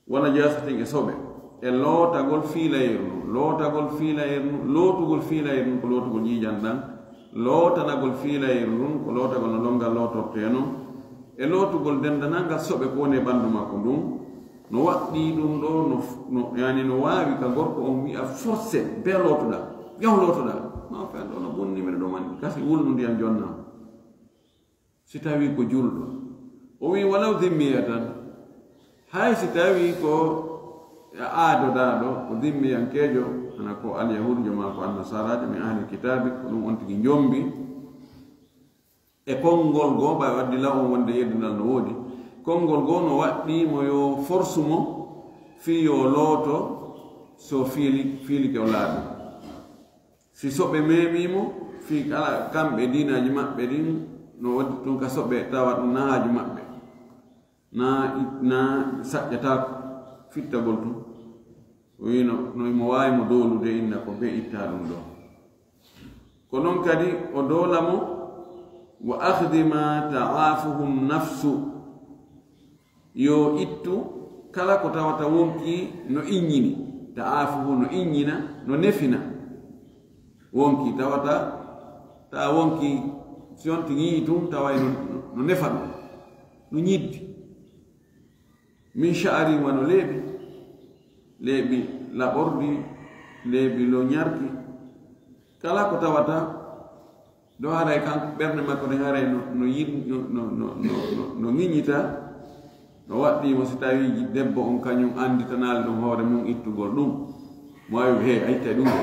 "wa najaasatin", e soɓe, e lootagol fiilayeeru ndun, lootagol fiilayeeru ndun, lootugol fiilayeeru ndun ko lootugol ƴiiƴan ɗan, lootanagol fiilayeeru ndun ko lootagol no lonngal lootortee non, e lootugol denndanangal soɓe ko woni e ɓanndu makko ndun, no waɗɗii ɗum ɗo, no, no, yani no waawi ka gorko on wi'a, "Forse, bee lootuɗaa, yahu lootuɗaa." No fen ɗo no bonni, miɗo ɗo man kasi wulnu ndiyam jonnaa. Si tawi ko julɗo, o wi, "Walaw dhimmiyatan", hay si tawi ko aadodaaɗo, ko dhimmiyankeejo, hana ko alyahuudujo maa ko annasaraajo, min ahli kitaabi, ko ɗum on tigi njombi. E konngol goo, ɓay o addi law on wonde yeddunal no woodi. Konngol goo no waɗɗii mo yo forsu mo fii yo looto so fiili, fiilike o laaɓi. Si soɓe meemii mo, fii kala kamɓe diinaaji maɓɓe ɗin, no waɗi tun ka soɓe tawa ɗum na haaju maɓɓe. Na, na saƴƴataako fittagol tun. O wiino, no mo waawi mo doolude inna ko be ittaa ɗum ɗo. Ko non kadi o doola mo, "Wa akhdi ma ta'afuhum nafsu." Yo ittu kala ko tawata wonkii no inñini, ta'afuhu no inñina, no nefina. Wonkii tawata, ta wonkii si on tigi yi'i tun, taway no, no nefa ɗum, no ñiddi. Min sha'rin, wano leeɓi, leeɓi laɓorɗi, leeɓi loñarki. Kala ko tawata ɗo haray kanko ɓernde makko nden haray no, no yiɗ-, no, no, no, no, no, no ŋiññita, no waɗɗii mo si tawii debbo on kañum annditanaali ɗum hoore mum ittugol ɗum. Mo waawi, "Hee, a ittay ɗum ɗo.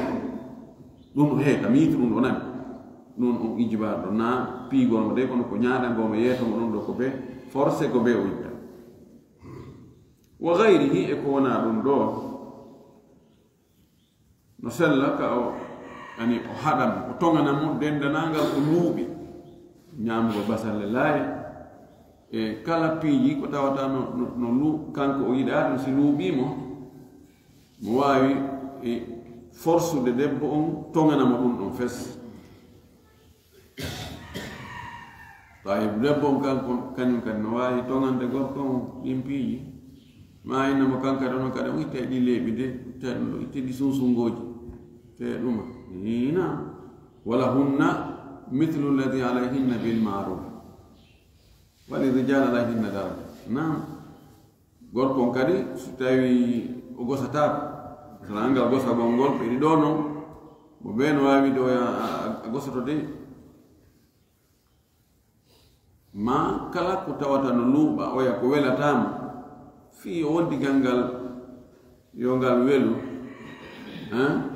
Ɗum ɗo, hee, kam yiitu ɗum ɗo nani." Ɗum on ijbaar ɗo, naa piigol mo de, kono ko ñaaɗangol mo, yeeto mo ɗum ɗo ko be forcé, ko be o itta. Wa gayrihi, e ko wonaa ɗum ɗo. No sella ka o, ani o haɗa mo, o toŋana mo denndanangal ko luuɓi. Ñaamugol basalle laaye, e kala piiji ko tawata no, no, no lu-, kanko o yiɗaa ɗum, si luuɓii mo, mo waawi, e, forsude debbo on, toŋana mo ɗum ɗon fes. Tawi debbo on kanko, kañum kadi no waawi toŋande gorko on ɗin piiji. Ma inna mo kanko kadi, onon kadi on ittay ɗi leeɓi de, ittay ɗum ɗo, ittay ɗi sunsunngooji. Te ɗuma. Ina. Wa lahunna mithlu alladhi alayhinna bil ma'ruf. Wa lirrijali alayhinna daraja. Naam. Gorko on kadi, so tawi o gosataako, so nanngal gosagol ngol, ɓe ɗiɗo non, mo bee no waawi wiide o ya-, a, a, a gosoto de. Ma kala ko tawata no luuɓa, oya ko welataa mo, fii o wondigal ngal, yo ngal welu, hein?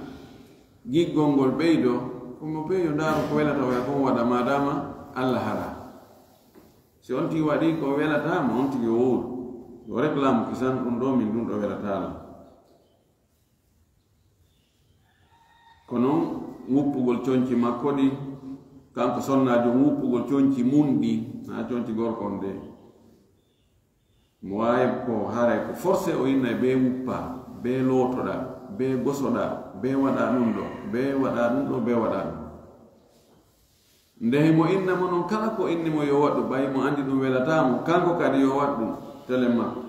Giggol ngol ɓeydoo, ko mo bee yo ndaaru ko welata oya kon waɗa, maadaama Alla haɗaa. Si on tigi waɗi ko welataa mo, on tigi o wowlu. Yo reklaamu kisan ɗum ɗo, min ɗum ɗo welataa lan. Ko non wuppugol conci makko ɗi, kanko sonnaajo wuppugol conci mun ɗi, haa conci gorko on de. Mo waawi ko haray ko forcé o innay bee wuppaa, bee lootoɗaa, bee gosoɗaa, bee waɗaa ɗum ɗo, bee waɗaa ɗum ɗo, bee waɗaa ɗum. Nde himo inna mo non kala ko inni mo yo waɗu, ɓay mo anndi ɗum welataa mo, kanko kadi yo waɗ ɗum, telen makko.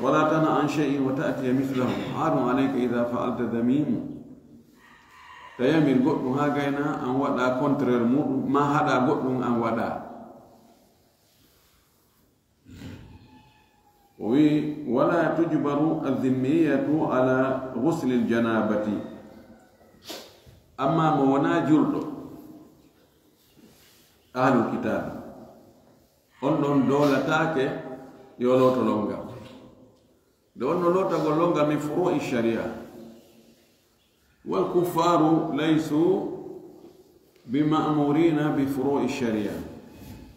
Wala tanha an shay'in wa ta'tiya mithlahu, arun alayka idha fa'alta dhamimu. Ta yamir goɗɗum haa gayna an waɗa contraire muɗum, ma haɗa goɗɗum an waɗa. O wi'i, wala tujbaru adh-dhimmiyatu ala ghusli al-janabati. Amma mo wonaa julɗo, ahlul kitaabi, on ɗon doolataake yo looto longal. Nde on no lootagol longal min furu'i sharia. Wal kuffaru laysu bi ma'murina bi furu'i sharia.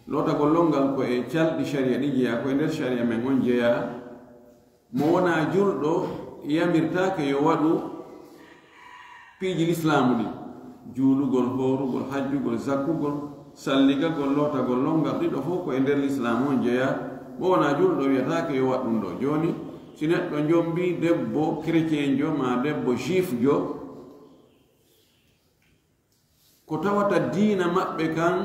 Lootagol longal ko e calɗi sharia ɗi jeyaa, ko e nder sharia men on jeyaa. Mo wonaa julɗo yamirtaake yo waɗu piiji lislaamu ɗin. Juulugol, hoorugol, hajjugol, zakkugol, salligagol, lootagol longal, ɗiɗo fof ko e nder lislaamu on jeyaa. Mo wonaa julɗo wiyataake yo waɗ ɗum ɗo. Jooni, si neɗɗo jombii debbo chrétienjo maa debbo juifjo, ko tawata diina maɓɓe kan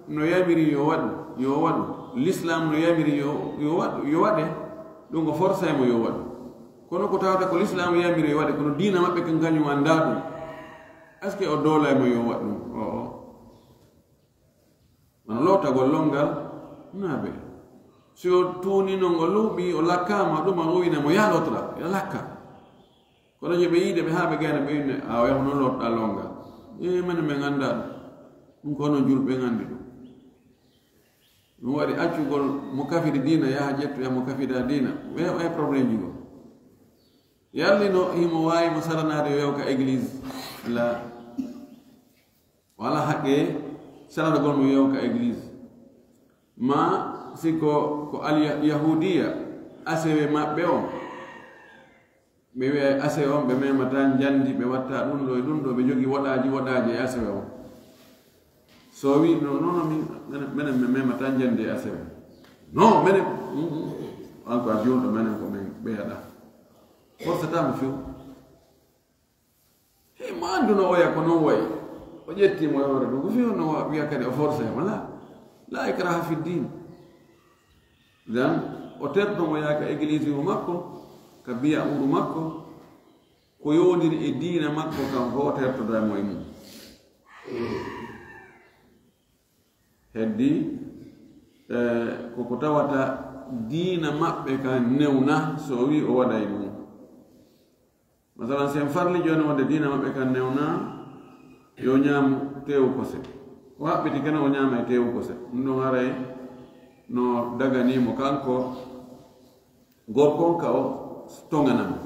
no yamiri yo waɗu, yo waɗu, lislaam no yamiri yo, yo waɗu, yo waɗe, ɗum o forsay mo yo waɗu. Kono ko tawata ko lislaam yamiri yo waɗe, kono diina maɓɓe kan kañum anndaa ɗum. Est-ce que o doolay mo yo waɗ ɗum? Oo. Wano lootagol longal, naa be. Si o tuunino ngo luuɓi, o lakkaama ɗum, o wina mo yaa lootora, yaa lakka. Kono je ɓe yiide ɓe haa ɓe gayna ɓe inne, a o yahu noon lootoɗaa longal. E mene men anndaa ɗum. Ɗum ko onon julɓe ɓen anndi ɗum. Ɗum waɗi accugol mo kafiri diina, yaha ƴettoya mo kafida diina. Ɓe heɓay problème ji goo. Yalli no himo waawi mo saranaade yo yaw ka église. La. Wala haqqe saranagol mo yo yaw ka église. Ma si ko, ko al yahudiya, asewe maɓɓe on. Ɓe wi'a asewe on, ɓe memata njandi, ɓe watta ɗum ɗo e ɗum ɗo, ɓe jogi woɗaaji, woɗaaji e asewe on. So wi, no, no, no, min, menen, menen, men memata njandi e asewe. No, menen, mm, mm, an ko a julɗo, menen ko men ɓeyaɗa. Forsata mo few. Hey, mo annduno oya ko non wayi. O ƴetti mo yowre ɗum. Ko few no wa-, wi'a kadi o forcé mo. La. La ikraha fi din. Dan, o terto mo yaaka église o makko, ka biya uru makko, ko yowndiri e diina makko kan ho tertoda mo e mum. Heddi, eh, koko tawata diina maɓɓe kan newna so o wi o waɗay ɗum. Masalan, si en farli jooni wonde diina maɓɓe kan newna, yo ñaamu teewu kose. O haɓɓiti kene o ñaama e teewu kose. Ɗum ɗon haray no daganii mo kanko gorko on ka o toŋana mo.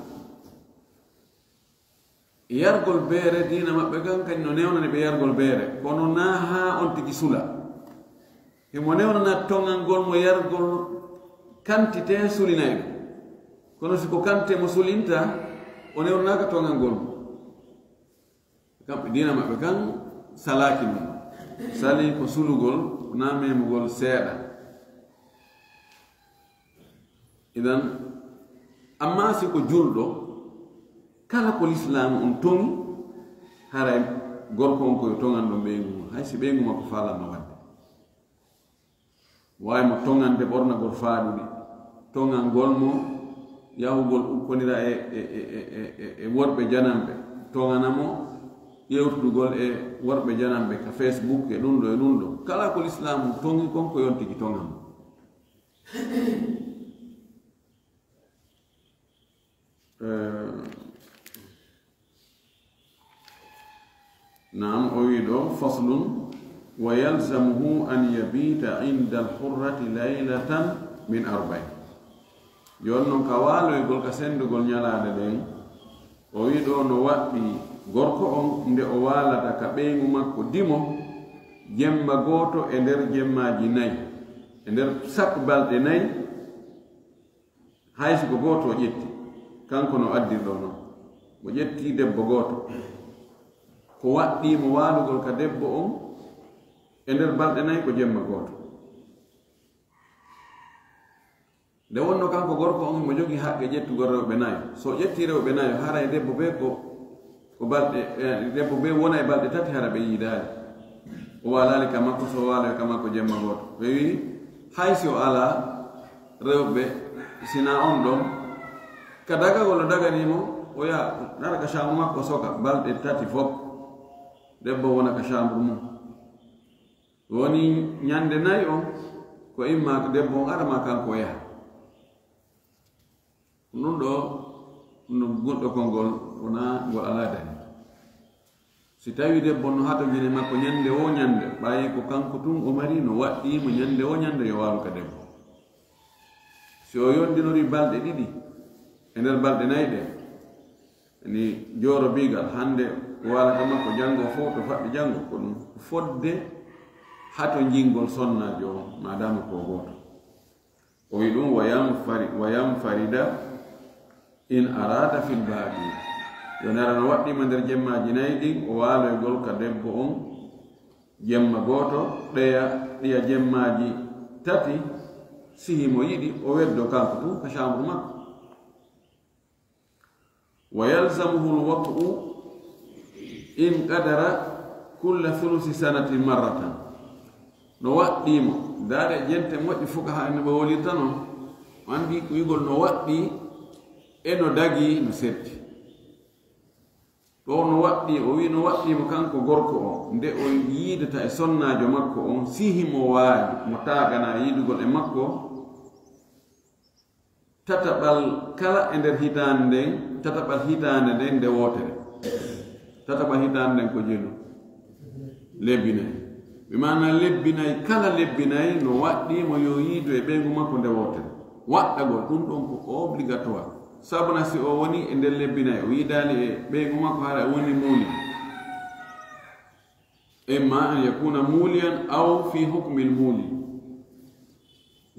Yargol beere, diina maɓɓe kan, kañ no newnani ɓe yargol beere. Kono naa haa on tigi sula. Himo newnana toŋangol mo yargol quantité sulinayɗo. Kono si ko quantité mo sulinta, o newnanaaka toŋangol mo. Kamɓe diina maɓɓe kan salaaki ɗum. Sali ko sulugol, naa memugol seeɗa. Idan, amma si ko julɗo, kala ko lislaamu on toŋi, haray gorko on ko yo toŋan ɗon ɓeyngu mum, hay si ɓeyngu makko faalama waɗde. Waawi mo toŋande ɓornagol faaɗuɗi, toŋangol mo yahugol ukkonira e, e, e, e, e, e worɓe jananɓe, toŋana mo yewtudugol e worɓe jananɓe ka Facebook e ɗum ɗo e ɗum ɗo. Kala ko lislaamu toŋi kon ko yontigi toŋan mo. Eh, naam, o wi ɗo, faslun, wa yalzamuhu an yabita inda alhurrati laylatan min arba'in. Jooni noon, ka waaloygol, ka senndugol ñalaaɗe ɗen, o wi ɗo no waɗɗi gorko on nde o waalata ka ɓeyngu makko dimo, Jemma gooto e nder jemmaaji nayi, e nder sappo balɗe nayi, hay si ko gooto o ƴetti, kanko no addirɗo noon. Mo ƴetti debbo gooto, ko waɗɗii mo waalugol ka debbo on e nder balɗe nayi ko jemma gooto. Nde wonno kanko gorko on mo jogii haqqe ƴettugol rewɓe nayo. So o ƴettii rewɓe nayo, haray debbo bee ko, ko balɗe, eh, debbo bee wona e balɗe tati hara ɓe yiidaali. O waalaali ka makko, so o waaloyi ka makko jemma gooto. Ɓe wi'i, hay si o alaa rewɓe, sinaa on ɗon, ka dagagol o daganii mo, o yaha, nara ka chambre makko, o soka balɗe tati fof. Debbo wona ka chambre mum. Woni ñande nayi on, ko imma debbo on ara ma kanko o yaha. Ɗum ɗo, no gunɗo konngol, wona ngol alaa dani. Si tawi debbo no hato gine makko ñande wo ñande, ɓayi ko kanko tun o mari, no waɗɗii mo ñande wo ñande yo waalu ka debbo. Si o yondinori balɗe ɗiɗi e nder balɗe nayi ɗe, ni jooro biigal, hannde o waala ka makko, janngo fof to faɗɗi janngo, ko ɗum fodde hato jingol sonnaajo on, maadaama ko gooto. O wi ɗum, "Wa yanfari-, wa yanfarida in arada fil baaqi." Yo nara no waɗɗiima nder jemmaaji nayi ɗin, o waaloygol ka debbo on jemma gooto, ɗeya, ɗiya jemmaaji tati, si himo yiɗi, o weddo kanko tun ka chambre makko. Wa yalzamuhu alwat'u in qadara kulla thuluthi sanatin marratan. No waɗɗii mo, ndaare jente moƴƴi fuqahaa en no ɓe wolirta non. O anndi ko wi'ugol no waɗɗii e no dagii no serti. Ɗo no waɗɗii, o wi'i no waɗɗii mo kanko gorko o, nde o yiidata e sonnaajo makko on, si himo waawi mo taaganaa yiidugol e makko, tataɓal kala e nder hitaande nden, tataɓal hitaande nden nde wootere. Tataɓal hitaande nden ko jelu? Lebbi nayi. Bi maana lebbi nayi, kala lebbi nayi no waɗɗii mo yo yiidu e ɓeyngu makko nde wootere. Waɗɗagol ɗum ɗon ko obligatoire. Sabuna si o woni e nder lebbi nayi, o yiidaali e ɓeyngu makko, hara o woni muuli. Imma an yakuna muliyan aw fi hukmil muli.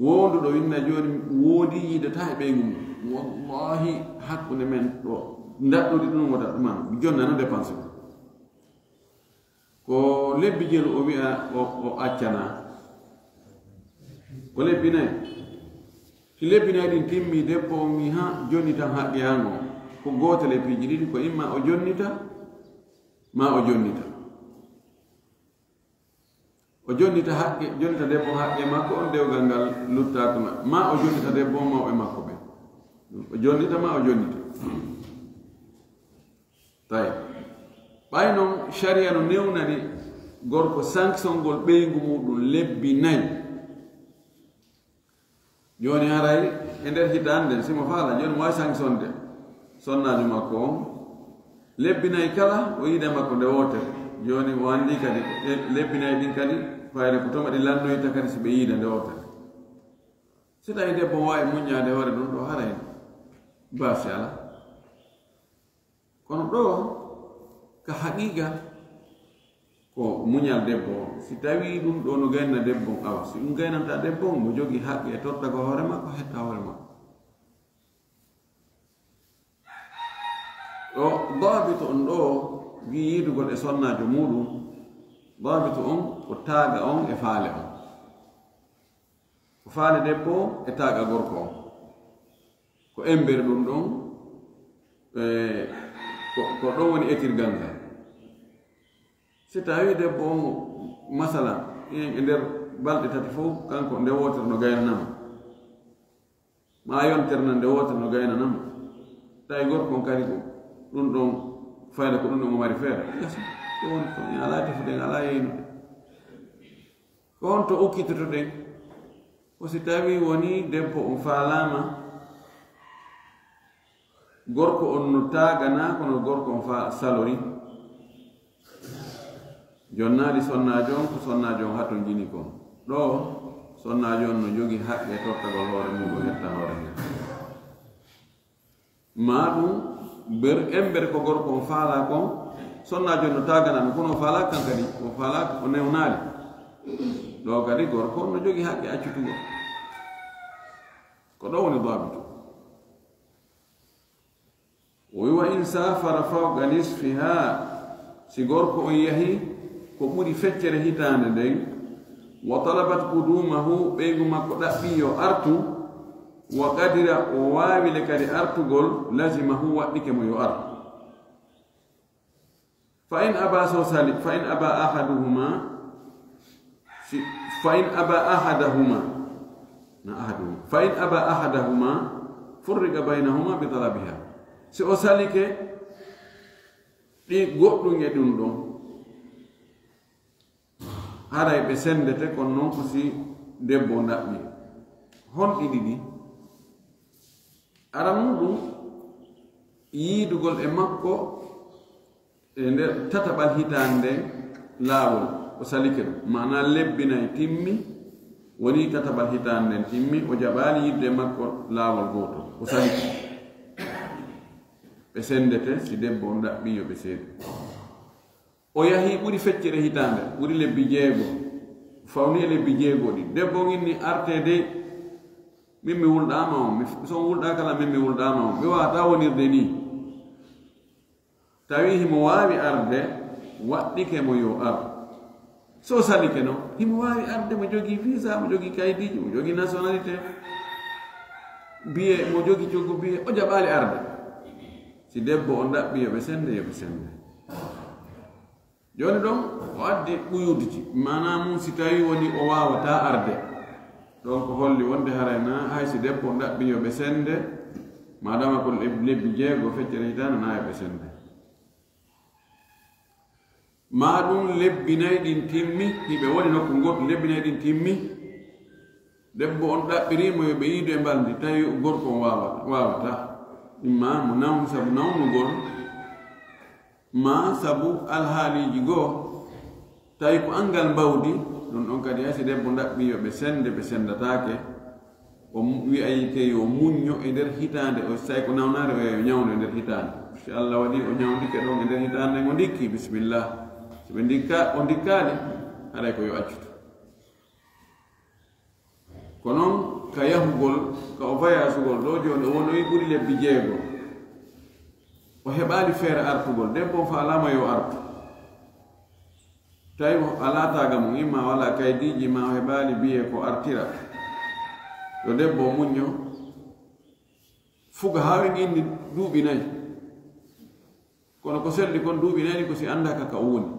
Wonduɗo winna jooni woodi yiidata e ɓeyngu mum. Wallahi, hakkunde men ɗo, ndaɗɗudi ɗum wota ɗuman, jonna no dépense ɗum. Ko lebbi jelu o wi'a o, o accana. Ko lebbi nayi. Si lebbi nayi ɗin timmi, debbo on wi, "Ha, jonni tan haqqe an o." Ko gootel e piiji ɗiɗi, ko imma o jonnita, ma o jonnita. O jonnita haqqe, jonnita debbo haqqe makko on, dewgal ngal luttaaka ma. Ma o jonnita debbo on, mawɓe makko ɓe. O jonnita ma o jonnita. Tawi. Ɓay non, sharia no newnani gorko sanction ngol ɓeyngu muɗum lebbi nayi. Jooni haray e nder hitaande nden, si mo faala, jooni mo waawi sanction de sonnaajo makko on. Lebbi nayi kala, o yiide makko nde wootere. Jooni o anndi kadi, e lebbi nayi ɗin kadi, fayda ko tuma ɗi lannoyta kadi si ɓe yiida nde wootere. Si tawi debbo on waawi muññaade hoore ɗum ɗo, haray baasi alaa. Kono ɗo, ka haqiqa, ko muñal debbo on. Si tawi ɗum ɗo no gayna debbo on, awa, si ɗum gaynanta debbo on, mo jogii haqqe e tottagol hoore makko, hetta hoore makko. Ɗo, daabitu on ɗo, wi yiidugol e sonnaajo muɗum, daabitu on, ko taaga on e faale on. Ko faale debbo on e taaga gorko on. Ko embere ɗum ɗon, e, ko, ko ɗon woni etirgal ngal. Si tawi debbo on, masalan, e, e nder balɗe tati fof, kanko nde wootere no gaynanama. Ma yontere nan nde wootere no gaynanama. Tawi gorko on kadi ko ɗum ɗon fayda, ko ɗum ɗon o mari feere. Gasa, ko woni ko, en alaa tefude, en alaa yeynude. Ko honto okkitotoɗen? Ko si tawi woni debbo on faalaama, gorko on no taaganaa, kono gorko on fa-, salori. Jonnaali sonnaajo on, ko sonnaajo on hatonjini kon. Ɗo, sonnaajo on no jogii haqqe tottagol hoore mum, o hetta hoore mum. Ma ɗum, ber-, embere ko gorko on faalaa kon, sonnaajo on no taaganaa ɗum, kono o faalaaka kan kadi, o faalaaka, o newnaali. Ɗo kadi gorko on no jogi haqqe accutugol. Ko ɗo woni daabitu. O wi, "Wa in safara fawqa nisfiha," si gorko on yahi ko ɓuri feccere hitaande nden, "wa talabat qudumahu," ɓeyngu makko ɗaɓɓi yo artu, "wa qadira," o waawi le kadi artugol, "lazimahu," waɗɗike mo yo ar. Fa in aba, so sali, fa in aba ahaduhuma, si, fa in aba ahadahuma, na ahaduhuma, fa in aba ahadahuma, furriqa baynahuma bi talabiha. Si o salike ɗi goɗɗum e ɗum ɗon, haray ɓe sendete, kono non ko si debbo on ɗaɓɓi. Honɗi ɗiɗi? Aran muɗum, yiidugol e makko e nder tataɓal hitaande nden laawol, o salike ɗum. Maanaa lebbi nay timmi, woni tataɓal hitaande nden timmi, o jaɓaali yiidude e makko laawol gootol, o salike. Ɓe sendete, si debbo on ɗaɓɓi yo ɓe seedu. O yahi ɓuri feccere hitaande, ɓuri lebbi jeego, fawni e lebbi jeego ɗi. Debbo on inni artee dey, min mi wulɗaama on, mi, so on wulɗaaka lan min mi wulɗaama on, mi waawataa wonirde nii. Tawi himo waawi arde, waɗɗike mo yo ar. So salike non, himo waawi arde, mo jogii visa, mo jogii kaydiiji, mo jogii nationalité, biye, mo jogii coggu biye, o jaɓaali arde. Si debbo on ɗaɓɓi yo ɓe sende, yo ɓe sende. Jooni ɗon, o addi ɓuyuuduji, maanaa mum si tawi woni o waawataa arde. Ɗon ko holli wonde haray na hay si debbo ɗaɓɓi yo ɓe sende, maadama ko leb-, lebbi jeego feccere hitaande na yo ɓe sende. Maa ɗum lebbi nay ɗin timmi, hiɓe woni nokku ngoɗɗu, lebbi nay ɗin timmi, debbo on ɗaɓɓirii mo yo ɓe yiidu e mbalndi, tawi gorko on waawa-, waawataa. Imma mo nawni sabu nawnugol, maa sabu alhaaliiji goo, tawi ko anngal mbawdi, ɗum ɗon kadi hay si debbo ɗaɓɓi yo ɓe sende, ɓe sendataake. O mu-, wi'ay ke yo muñño e nder hitaande, o si tawi ko nawnaare, o yo ñawno e nder hitaande. Si Allah waɗi o ñawndike ɗon e nder hitaande nden, o ndikki, bisimillah. Si ɓe ndikka, o ndikkaali, haray ko yo accutu. Ko non ka yahugol, ka o vayasugol ɗo jooni, o wonoyi ɓuri lebbi jeego. O heɓaali feere artugol. Debbo on faalaama yo artu. Tawi o alaa taaga mum, imma o alaa kaydiiji, ma o heɓaali biye ko artira. Yo debbo o muñño. Fuga haa wen inni duuɓi nayi. Kono ko selli kon duuɓi nayi ko si anndaa ka, ka o woni.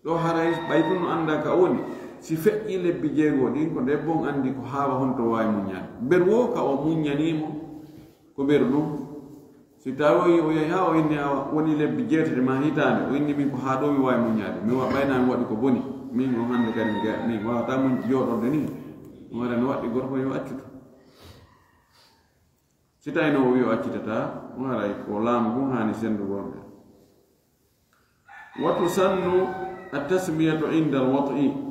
Ɗo haray ɓay tun no anndaa ka o woni. Si feƴƴi lebbi jeego ɗin, ko debbo on anndi ko haawa honto waawi muññaade. Ber wo ka o muññanii mo, ko ber ɗum. Si tawi o yahi haa o inni awa woni lebbi jeetati ma hitaande, o inni min ko haa ɗo mi waawi muññaade. Mi wa-, ɓay naa mi waɗi ko boni. Min on hannde kadi mi ga-, min waawataa muñ jooɗorde nii. Ɗum haray no waɗɗi gorko yo accutu. Si tawi no o wi'i o accitataa, ɗum haray ko laamu ngun haani senndugol ɓe. Wa tusannu at-tasmiyatu inda al-wat'i.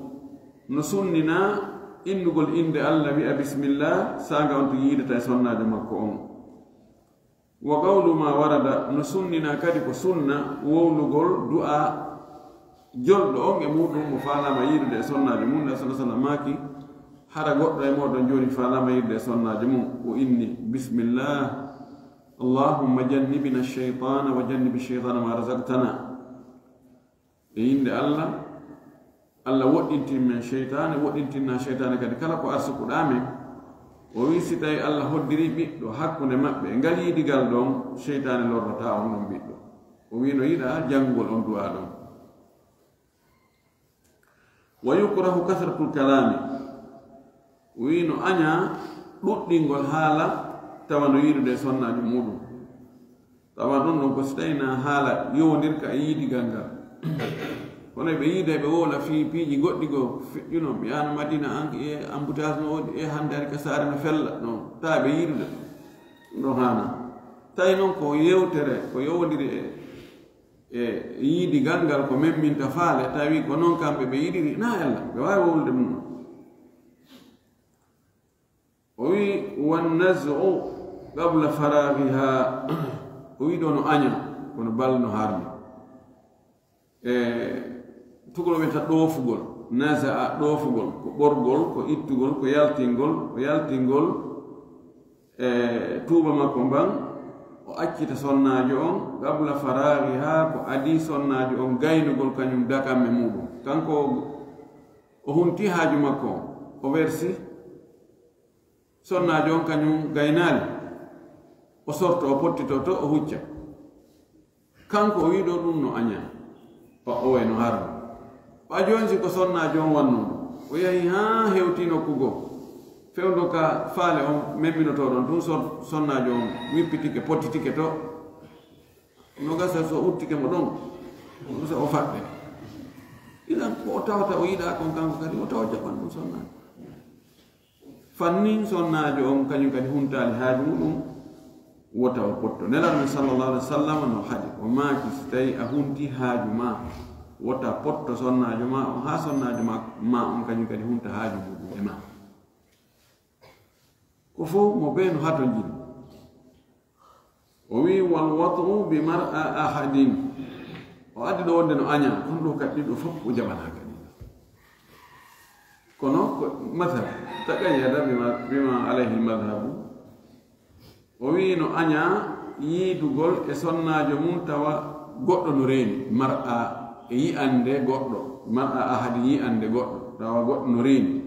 No sunninaa innugol innde Allah, wi'a bismillah, saanga on to yiidata e sonnaajo makko on. Wa qawlu ma warada, no sunninaa kadi ko sunna wowlugol du'a jolɗo on e muɗum mo faalaama yiidude e sonnaajo mum, Nabi sallallahu alaihi wasallam maaki, hara goɗɗo e mooɗon jooni faalaama yiidude e sonnaajo mum, o inni, bismillah, Allahumma jannibna ash-shaytana wa jannibi ash-shaytana ma razaqtana. E innde Allah, Allah woɗɗintin men seytaane, woɗɗintinna seytaane kadi kala ko arsukuɗaa men. O wi'i, si tawi Allah hoddirii ɓiɗɗo hakkunde maɓɓe e ngal yiidigal ɗon, seytaane lorrataa on ɗon ɓiɗɗo. O wi'i no yiɗaa janngugol on du'aa ɗon. Wa yukrahu kasratul kalaami. O wi'i no añaa ɗuɗɗingol haala tawa no yiidude e sonnaajo muuɗum. Tawa ɗum ɗon ko si tawi na haala yowondirka e yiidigal ngal. Kono ɓe yiida ɓe wowla fii piiji goɗɗi goo feƴƴuno, ɓe yaana Madina an e embouteillage no woodi, e hannde ari ka saare no fella, no tawa ɓe yiidude. Ɗum ɗon haana. Tawi noon ko yewtere, ko yowondiri e, e yiidigal ngal ko memminta faale, tawi ko noon kamɓe ɓe yiɗiri, na ella, ɓe waawi wowlude ɗum ɗon. O wi, "Wan naz'u qabla faraghiha." O wi ɗo no aña, kono bal no harmi. E tugol wiyata ɗoofugol. Nasa'a, ɗoofugol, ko ɓorgol, ko ittugol, ko yaltingol, ko yaltingol e tuuba makko mban, o accita sonnaajo on, qabla faraagiha, ko adii sonnaajo on gaynugol kañum dakamme muuɗum. Kanko o hunti haaju makko on, o wersi, sonnaajo on kañum gaynaali, o sorto, o pottitoto, o hucca. Kanko o wi'i ɗoo ɗum no añaa, pa o way no harmi. Ɓa jooni si ko sonnaajo on wannoo ɗum, o yahi haa hewtii nokku goo, fewndo ka faale on memminotoo ɗon tun, son-, sonnaajo on wippitike, pottitike to, no gasa so uttike mo ɗon, no gasa o faɗɗe. Idan ko o tawata o yiɗaa kon kanko kadi, o tawa jaɓan ɗum sonnaajo. Fannin sonnaajo on kañum kadi huntaali haaju muɗum, wota o potto. Nelaaɗo men sallallahu alaihi wasallam no haɗi, o maaki, si tawi a hunti haaju ma, wota potto sonnaajo ma on, haa sonnaajo ma, ma on kañum kadi hunta haaju muɗum e ma. Ko fof mo bee no hatonjini. O wi'i, "Wal wat'u bi mar'a ahadin." O addi ɗo wonde no añaa, kono ɗo kadi ɗiɗo fof o jaɓanaa kadi. Kono ko madhab, taqayyada bima, bima alayhi al madhabu. O wi'i no añaa yiidugol e sonnaajo mum tawa goɗɗo no reeni, mar'a e yi'ande goɗɗo, mar'a ahadin yi'ande goɗɗo, tawa goɗɗo no reeni.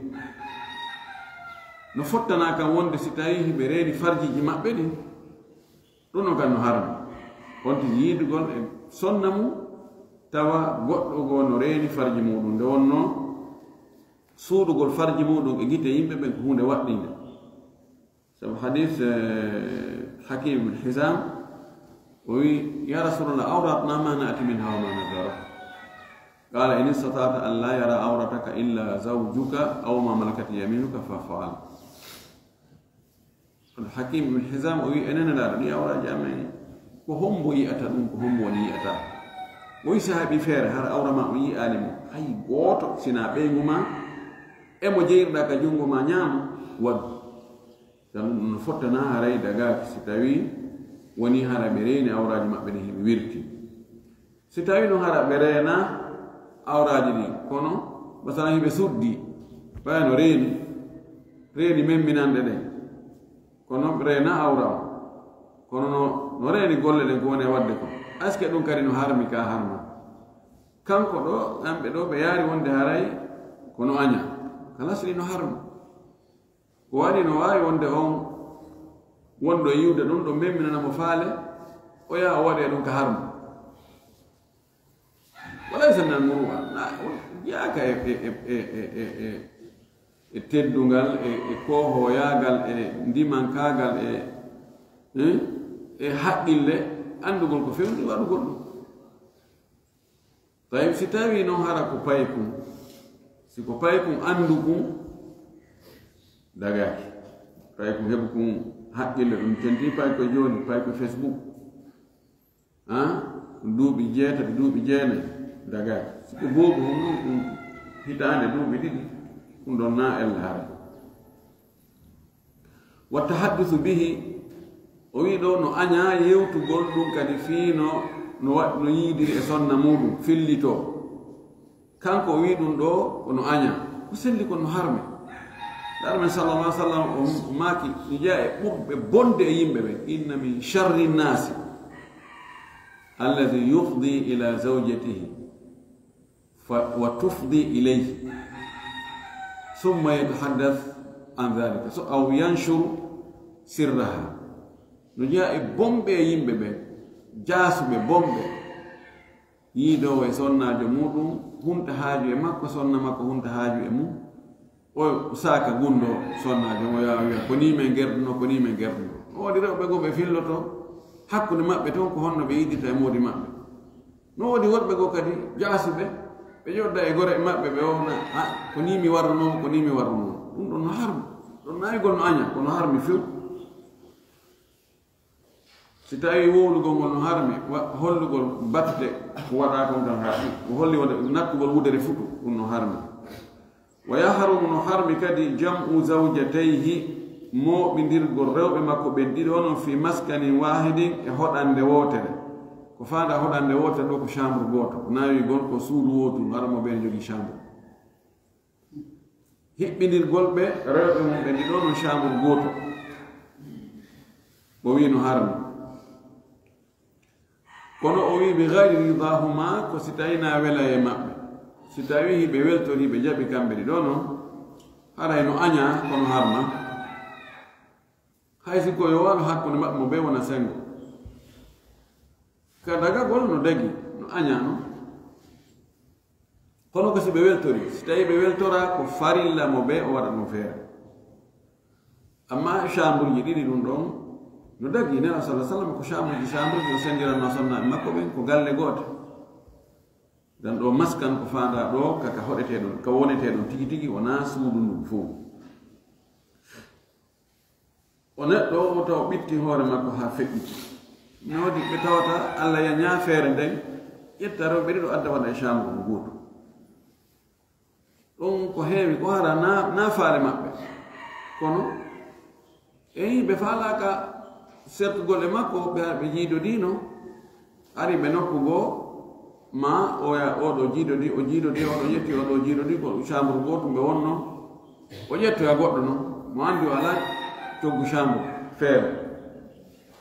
No fottanaa kam wonde si tawii hiɓe reeni farjiiji maɓɓe ɗin, ɗum ɗon kan no harmi. On tigi yiidugol e sonna mum, tawa goɗɗo goo no reeni farji muɗum. Nde wonnoo suuɗugol farji muɗum e gite yimɓe ɓen ko huunde waɗɗinde. Sabu hadis, eh, Hakim ibn Hizam, o wi, "Ya Rasulallah, awratna ma na'ti minha wa ma nadharu." Qala, "In istata'ta an la yara awrataka illa zawjuka aw ma malakat yaminuka faf'al." Kono Hakim ibn Hizam o wi, "Enen Nelaaɗo, ɗi awraaji amen, ko hombo yi'ata ɗum, ko hombo woni yi'ata?" O wi, "Si a heɓi feere, hara awra ma on yi'aali mo, hay gooto, sina ɓeyngu ma, e mo jeyirɗa ka junngo ma ñaamo, waɗu. Tan ɗum no fottana haray dagaaki, si tawi woni hara ɓe reeni awraaji maɓɓe ɗin, hiɓe wirti." Si tawii no hara ɓe reena awraaji ɗin, kono masalan hiɓe suddi, ɓaya no reeni, reeni memminanɗe ɗen, kono ɓe reena awra on, kono no, no reeni golle ɗen ko woni e waɗde kon, est-ce que ɗum kadi no harmi ka harma? Kanko ɗo, kamɓe ɗo ɓe yaari wonde haray ko no aña, kala sini no harmi. Ko waɗi no waawi wonde on wonɗo e yiwde ɗum ɗo memminana mo faale, o yaha o waɗe ɗum ka harmo. Walay sa nan muru'a, na, o jeyaaka e, e, e teddungal, e, e koohoyaagal, e ndimankaagal, e, eh, e haqqille, anndugol ko fewndi waɗugol ɗum. Tawi si tawi noon hara ko paykun, si ko paykun anndu kun, dagaaki. Paykun heɓu kun haqqille, ɗum tenti payko jooni, payko Facebook. Ah, ɗum duuɓi jeetati, duuɓi jeenayi, dagaaki. Si ko boobu hon ɗum, ɗum hitaande duuɓi ɗiɗi, ɗum ɗon na ella hara. Wa tahaddusu bihi, o wi ɗo no aña yewtugol ɗum kadi fii no, no wa-, no yiidiri e sonna muɗum, fillitoo. Kanko o wi ɗum ɗo ko no aña. Ko selli ko no harmi. Nelaaɗo men sallallahu alaihi wasallam o, o maaki, no jeyaa e ɓurɓe bonde e yimɓe ɓen. Inna min sharri nnaasi alladhi yufdi ila zawjatihi. Fa, wa tufdi ilayhi, summa yatahaddath an dhalika, so, aw yanshuru sirraha. No jeyaa e bonɓe e yimɓe ɓen, jaasuɓe bonɓe, yiidoowo e sonnaajo muɗum, hunta haaju e makko, sonna makko hunta haaju e mum, o saaka gunndoo sonnaajo mo, yaa o wiya, "Ko nii men gerdunoo, ko nii men gerdunoo." No woodi rewɓe goo ɓe filloto hakkunde maɓɓe toon ko honno ɓe yiidirta e moodi maɓɓe. No woodi worɓe goo kadi jaasuɓe, ɓe ƴodda e gore maɓɓe, ɓe wowna, "A, ko nii mi warrunoo, ko nii mi warrunoo." Ɗum ɗon no harmi. Ɗon naayugol no aña, ko no harmi few. Si tawii wowlugol ngol no harmi, wa-, hollugol batte ko waɗaa kon kan harmi. Ko holli wonde nattugol wudere futu, ɗum no harmi. Wa yahrumu, no harmi kadi, jam'u zawjatayhi, mooɓindirgol rewɓe makko ɓen ɗiɗo onon, fi maskanin wahidin, e hoɗande wootere. Ko faandaa hoɗande wootere ɗo ko chambre gooto, ko naawigol ko suudu wootu, hara mo ɓeen jogii chambre. Hiɓɓindirgol ɓe rewɓe mum ɓe, ndi ɗo no chambre gooto. O wi no harmi. Kono o wi, "Bi gayri ridahuma," ko si tawi na wela e maɓɓe. Si tawi hiɓe weltori, ɓe jaɓi kamɓe ɗiɗo noon, haray no aña, kono harma. Hay si ko yo wano hakkunde maɓɓe mo ɓe wona sengo. Ka dagagol no dagi, no aña noon. Kono ko si ɓe weltori, si tawi ɓe weltora, ko farilla mo ɓe o waɗa ɗum feere. Amma chambre ji ɗiɗi ɗum ɗon, no dagi, Nela sallallahu alaihi wasallam ko chambre ji, chambre ji o sendiranno sonnaaɓe makko ɓen, ko galle goote. Dan ɗo maskan ko faanda ɗo, ka, ka hoɗete ɗon, ka wonete ɗon tigi tigi, wona suudu ndun fof. O neɗɗo o taw ɓitti hoore makko haa feƴƴiti. Noodi ɓe tawata Allah ya ñaafeere nden, ƴetta rewɓe ɗiɗo adda waɗa e chambre mo gooto. Ɗum ko heewi, ko hara na, na faale maɓɓe. Kono, eyi, ɓe faalaaka sertugol e makko, ɓe, ɓe jiidodiino, ari ɓe nokku goo, ma oya, oɗo jiidodi, o jiidodi, oɗo ƴetti, oɗo jiidodi, ko chambre gootum ɓe wonno. O ƴettoya goɗɗo noon, mo anndi o alaa coggu chambre feere.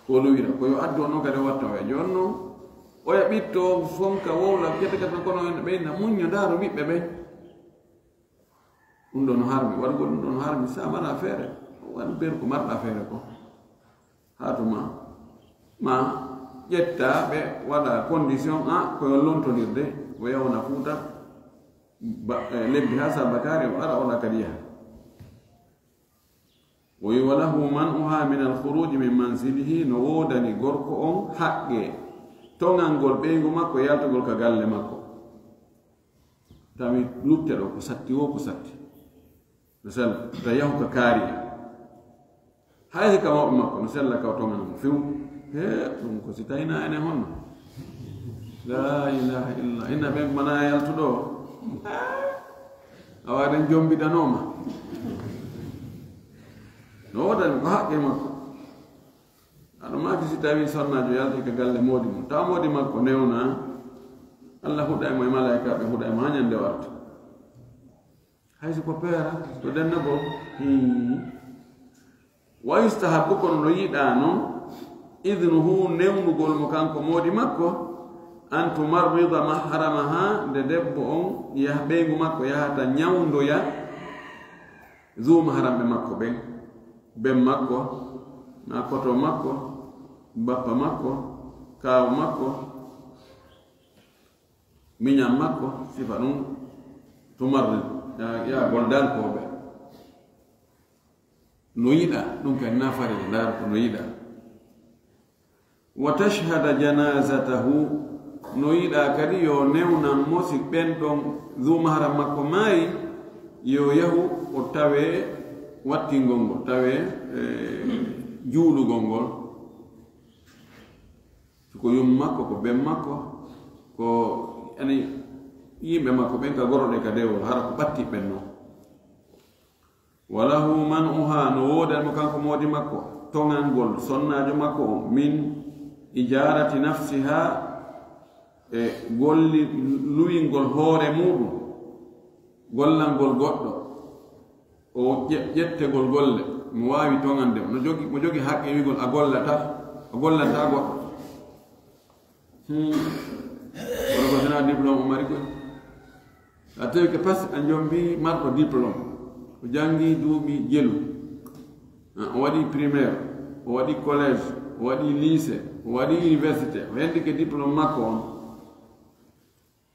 Ko luwira, ko yo addu on noon kadi o watta oya. Jooni noon, oya ɓitto, fonka, wowla, kete kete, kono en ɓe na muñño, ndaaro ɓiɓɓe ɓe. Ɗum ɗon harmi, waɗugol ɗum ɗon harmi, sa mara feere, waɗu beru ko marɗa feere ko. Haa tuma, ma ƴetta ɓe waɗa condition, a, ko yo lontonirde, o yawna Fuuta, ba-, eh, lebbi haa sa bakaari, o ara, o ɗa kadi yaha. O wi, "Wa lahu man'uha min al-khuruj min manzilihi," no woodani gorko on haqqe toŋangol ɓeyngu makko yaltugol ka galle makko. Tawi lutte ɗo ko satti wo ko satti. No sella, ta yahu ka kaari en. Hay si ka mawɓe makko, no sella ka o toŋana mo few. He, ɗum ko si tawii na enen honno. La ilaha illa, inna ɓen mana yaltuɗo. Awa ɗen jombidanooma. No woodani ko haqqe makko. Aɗa maaki si tawii sonnaajo yalti ka galle moodi mum. Tawa moodi makko newna. Allah huɗa e mo e malaa'ikaaɓe huɗa e mo haa ñande warta. Hay si ko peera, ko denna goo. Hmm. Wa yustahabbu, kono no yiɗaa noon, idnuhu, newnugol mo kanko moodi makko, an tumarrida mahramaha, nde debbo on yah-, ɓeyngu makko yahata ñawndoya zu mahramɓe makko ɓen, ben makko, ma koto makko, bappa makko, kaaw makko, miñan makko, sifa ɗum tumarridu, ya, ya goldankooɓe. No yiɗa, ɗum kadi na farilla, ndaar ko no yiɗa. Wa tashhada janazatahu, no yiɗa kadi yo newnan mo si ɓen ɗon zu mahram makko maayi, yo yahu o tawe wattingol ngol, tawe, eh, juulugol ngol. Si ko yumma makko, ko ben makko, ko ani yimɓe makko ɓen ka goroɗe ka dewol, hara ko ɓatti ɓen non. Wa lahu man'uha, no woodani mo kanko moodi makko, toŋangol sonnaajo makko on, min ijarati nafsiha, e golli, luwingol hoore muɗum, gollangol goɗɗo, o ƴe-, ƴettegol golle, mo waawi toŋande, no jogi, mo jogi haqqe wi'gol a gollata, a gollanta goɗɗo. Hmm. Kono ko sina diplôme o mari koy. A tawi ko parce que a jombi marɗo diplôme. O janngi duuɓi jelu. Ah, o waɗi primaire, o waɗi collège, o waɗi lycée, o waɗi université. O heddike diplôme makko on.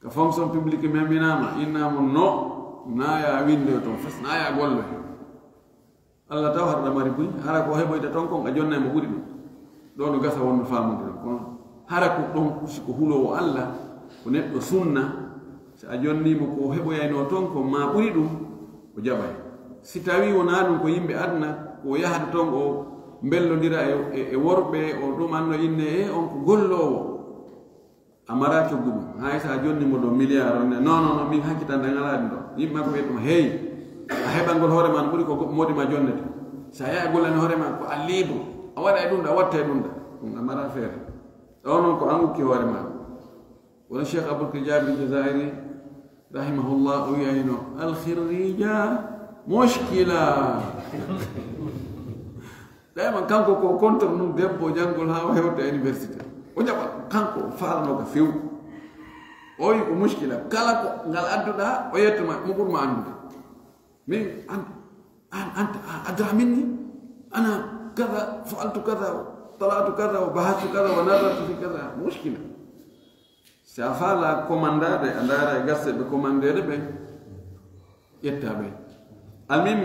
Ka fonction publique meminaama, innaama no, na ya winndoyo toon, fes na ya golloy. Allah taw hara ɗa mari buy, hara ko heɓoyta toon kon a jonnay mo ɓuri ɗum. Ɗo no gasa wonno faamude ɗum. Kono hara ko ɗon si ko huloowo Allah, ko neɗɗo sunna, si a jonni mo ko heɓoyayno toon kon ma ɓuri ɗum, o jaɓay. Si tawi wonaa ɗum ko yimɓe aduna, ko o yahata toon o mbellondira e, e, e worɓe, o ɗum anno inne e on ko golloowo. A mara coggu ɗum. Hay so a jonni mo ɗo milliard, on ne, "Non, non, non, min hakkitande ngalaa ɗum ɗo." Yimɓe makko ɓe ɗum, "Hey, a heɓangol hoore ma no ɓuri ko go-, moodi ma jonnete. So a yaha gollani hoore ma ko a libre. A waɗa e ɗum ɗo, a watta e ɗum ɗo." Ɗum a mara feere. Ɗo noon ko an ukki hoore ma. Woni Cheikh Abdul Jabir Jazairi, rahimahullah, o wiyayno, "Al khirrija, Muskila. Dayman kanko ko contre nun debbo janngol haa hewta université. O jaɓa kanko o faalanoka few. O wi ko muskila. Kala ko ngal adduɗa, o yetto ma, mo ɓur ma anndude. Min, an, an, anta, a, adra minni. Ana kaza, faaltu kaza, talatu kaza, wa bahastu kaza, wa nazartu fi kaza. Muskila. Si a faala commandade, a ndaara e gasse ɓe commandede ɓe, ƴetta ɓe. Almim,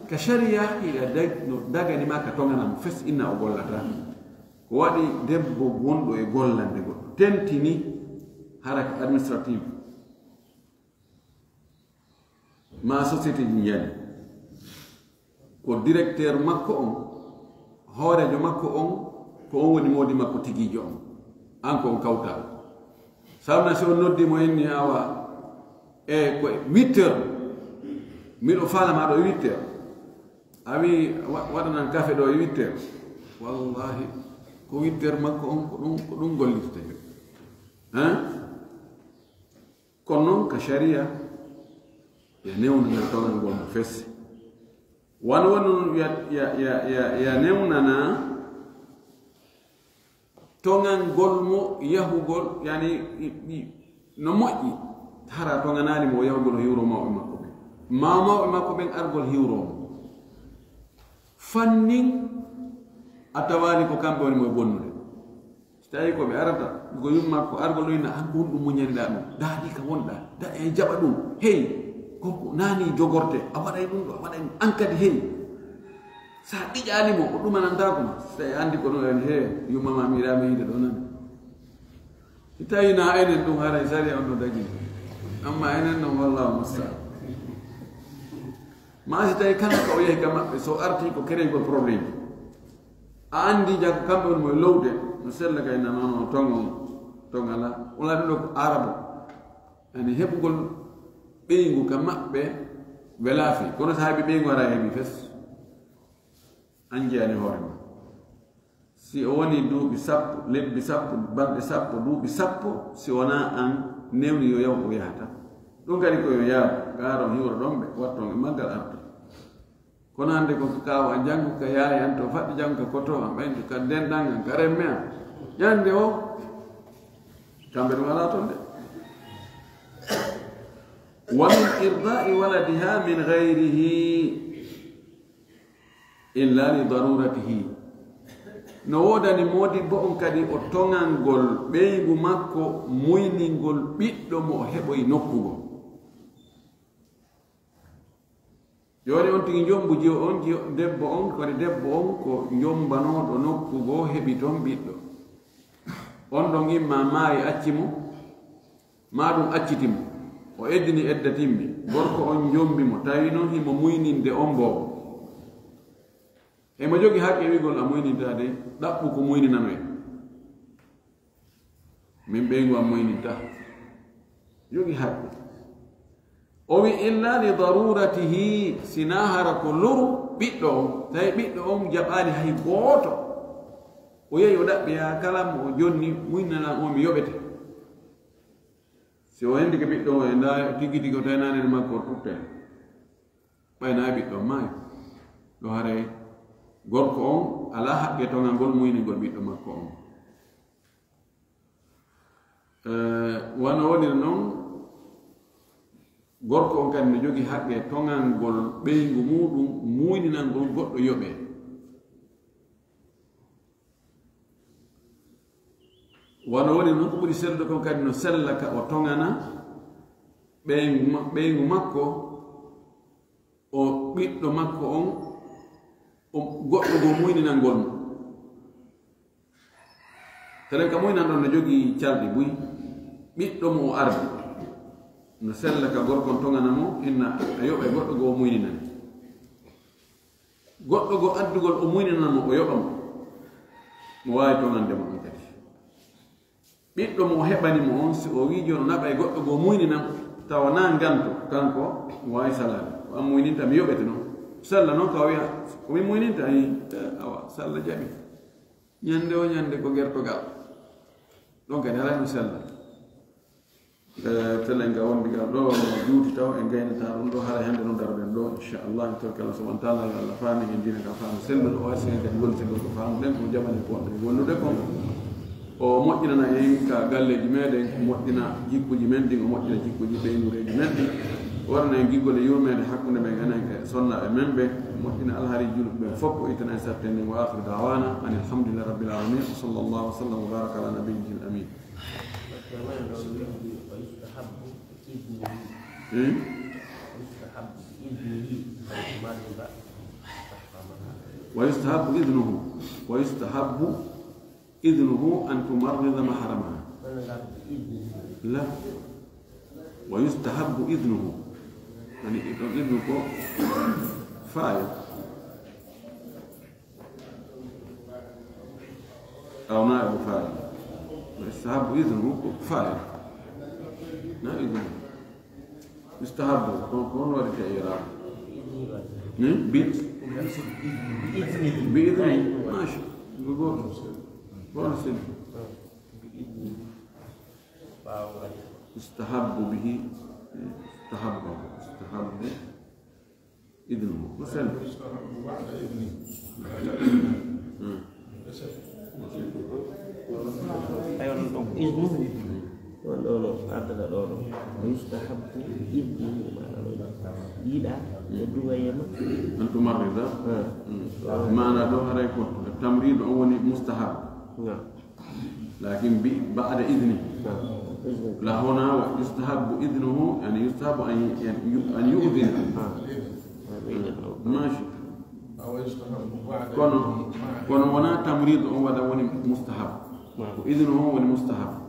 ka sharia, hiɗa dag-, no dagani ma ka toŋana mo fes inna o gollata. Ko waɗi debbo wonɗo e gollande goɗɗo. Tentini hara ka administrative. Ma société ji njani. Ko directeur makko on, hoorejo makko on, ko on woni moodi makko tigiijo on. An ko on kawta. Sawna si on noddi mo inni awa, e ko huit heures. Miɗo faala ma ɗo e huit heures. A wi wa-, waɗanan kafe ɗo e huit heures. Wallahi, ko huit heures makko on, ko ɗum, ko ɗum gollirte. Hein? Kono noon ka sharia, ya newnana toŋangol mo fes. Wano wano ya, ya, ya, ya, ya newnana toŋangol mo yahugol, yani, i, i, no moƴƴi, hara toŋanaali mo yahugol o hiwro mawɓe makko ɓen. Ma mawɓe makko ɓen argol hiwro mo. Fannin a tawaali ko kamɓe woni mo e bonnude. Si tawii ko ɓe arata, ko yumma ko argol ɗo ina, an ko honɗum muñaniɗaa ɗum? Daaɗi ka wonɗaa, da e jaɓa ɗum. Hey, ko, ko naani jogorte, a waɗay ɗum ɗo, a waɗay ɗum. An kadi, hey, sa ɗiƴaali mo, o ɗumanantaako ma. Si tawii anndi ko ɗum en, he, yumma ma mi yiɗaa mi yiide ɗo nan. Si tawii na enen ɗum haray sariya on no dagi. Amma enen non, wallahu musta'an. Ma si tawii kala ko o yehi ka maɓɓe, so artii ko kereygol problème. A anndi jaggo kamɓe woni mo e lowde, no sella kay nanono toŋon, toŋala. Wala ɗum ɗo ko arabo. Yani heɓugol ɓeyngu ka maɓɓe welaa fii. Kono so haɓi ɓeyngu ara heɓi fes. An jeyani hoore ma. Si o woni duuɓi sappo, lebbi sappo, balɗe sappo, duuɓi sappo, si wonaa an newni yo yaw o yahata. Ɗum kadi ko yo yaaru, gaaron hiwro ɗon ɓe, watton e maggal arta. Kono hannde ko ka kaaw an janngo, ka yaay an to faɗɗi janngo, ka koto an ɓayndu, ka denɗan an, ka remme an. Ñande o, kamɓe ɗum alaa ton de. Wa min irda'i waladiha min ghayrihi illa li daruratihi. No woodani moodibbo on kadi o toŋangol ɓeyngu makko muyningol ɓiɗɗo mo o heɓoyi nokku goo. Jooni on tigi njombu jiyo on, jiyo debbo on, kadi debbo on ko njombanooɗo nokku goo heɓi toon ɓiɗɗo. On ɗon imma maayi acci mo, maa ɗum acciti mo. O eddini edda timmi. Gorko on njombi mo, tawi noon himo muyninde on boobo. Himo jogi haqqe wi'gol a muynintaa dey, ɗaɓɓu ko muyninanoya. Min ɓeyngu am muynintaa. Jogi haqqe. O wi illa li daruratihi, sinaa hara ko loru ɓiɗɗo on. Tawi ɓiɗɗo on jaɓaali hay gooto. O yehi o ɗaɓɓi yaa kala mo o jonni muynanaa on mi yoɓete. Si o hendike ɓiɗɗo on e ndaa tigi tigi o tawi naanene makko o tutte. Ɓay na ɓiɗɗo on maayi. Ɗo haray gorko on alaa haqqe toŋangol muyningol ɓiɗɗo makko on. Eh, wano woniri non, gorko on kadi no jogi haqqe toŋangol ɓeyngu muuɗum, muyninangol goɗɗo yoɓee. Wano woniri non, ko ɓuri sellude kon kadi no sella ka o toŋana ɓeyngu ma-, ɓeyngu makko, o ɓiɗɗo makko on, o goɗɗo goo muyninangol mo. Telen ka muynan ɗon no jogii calɗi buy, ɓiɗɗo mo o ardi. No sella ka gorko on toŋana mo, inna a yoɓay goɗɗo goo muyninani. Goɗɗo goo addugol o muynina mo, o yoɓa mo. Mo waawi toŋande mo ɗum kadi. Ɓiɗɗo mo o heɓani mo on, si o wii jooni o naɓay goɗɗo goo muynina mo, tawa naa nganto, kanko mo waawi salaade. Ko an muyninta, mi yoɓete non. Sella non ka o wi'a, ko min muyninta, ii, eh, awa, sella jaɓi. Ñande o ñande ko gertogal. Ɗon kadi alaa no sella. Eh, telen ga wondigal ɗo no juuti taw en gaynata ɗum ɗo, hara hende no darɗen ɗo, inchallah. Torkala subhanahu wa taala, yo Allah faami en diina ka faamu selluɗo, o arsi en kadi woni selluɗo ko faamuɗen ko jamani ko wonɗen wondude kon. O moƴƴinana en ka galleeji meɗen, moƴƴina jikkuji men ɗin, o moƴƴina jikkuji ɓeynureeji men ɗin. Waɗana en giggol e yurmeende hakkunde men enen e sonnaaɓe men ɓen, moƴƴina alhari julɓe ɓen fof, o ittana en satten nden. Wa akhiru da'wana anil hamdulillahi rabbil alamin. Wa sallallahu wa sallam wa baraka ala nabiyyil amin. Hmm? ويستحب إذنه، ويستحب إذنه أن تمرض محرمها. لا. ويستحب إذنه. يعني إذن، إذن كو فاعل. أو نائب فاعل. ويستحب إذنه فاعل. نائب. يستحب. كون، كون ورد إعراب. نعم؟ بي-، بإذنه. ماشي. بقول. بقول سنة. يستحب به. يستحب. يستحب. إذنه. وسلم. ويستحب بعد إذنه. Hmm. Ayo, non ɗon. Iznu. Ɗon ɗo no addata ɗo ɗo. Yustahabbu iznu, maana ɗo. Yiɗa, e duwa yema. An tumarrida. Hmm. Maana ɗo haray ko tamridu on woni mustahab. Naam. لكن ب-، بعد إذنه. نعم. إذن. لا، هنا يستحب إذنه، يعني يستحب أن ي-، أن ي-، أن يؤذن. آه. آه، إذن. ماشي. أو يستحب بعد kono إذنه. Kono wona tamrid on waɗa woni mustahab. نعم. Ko idnu on woni mustahab.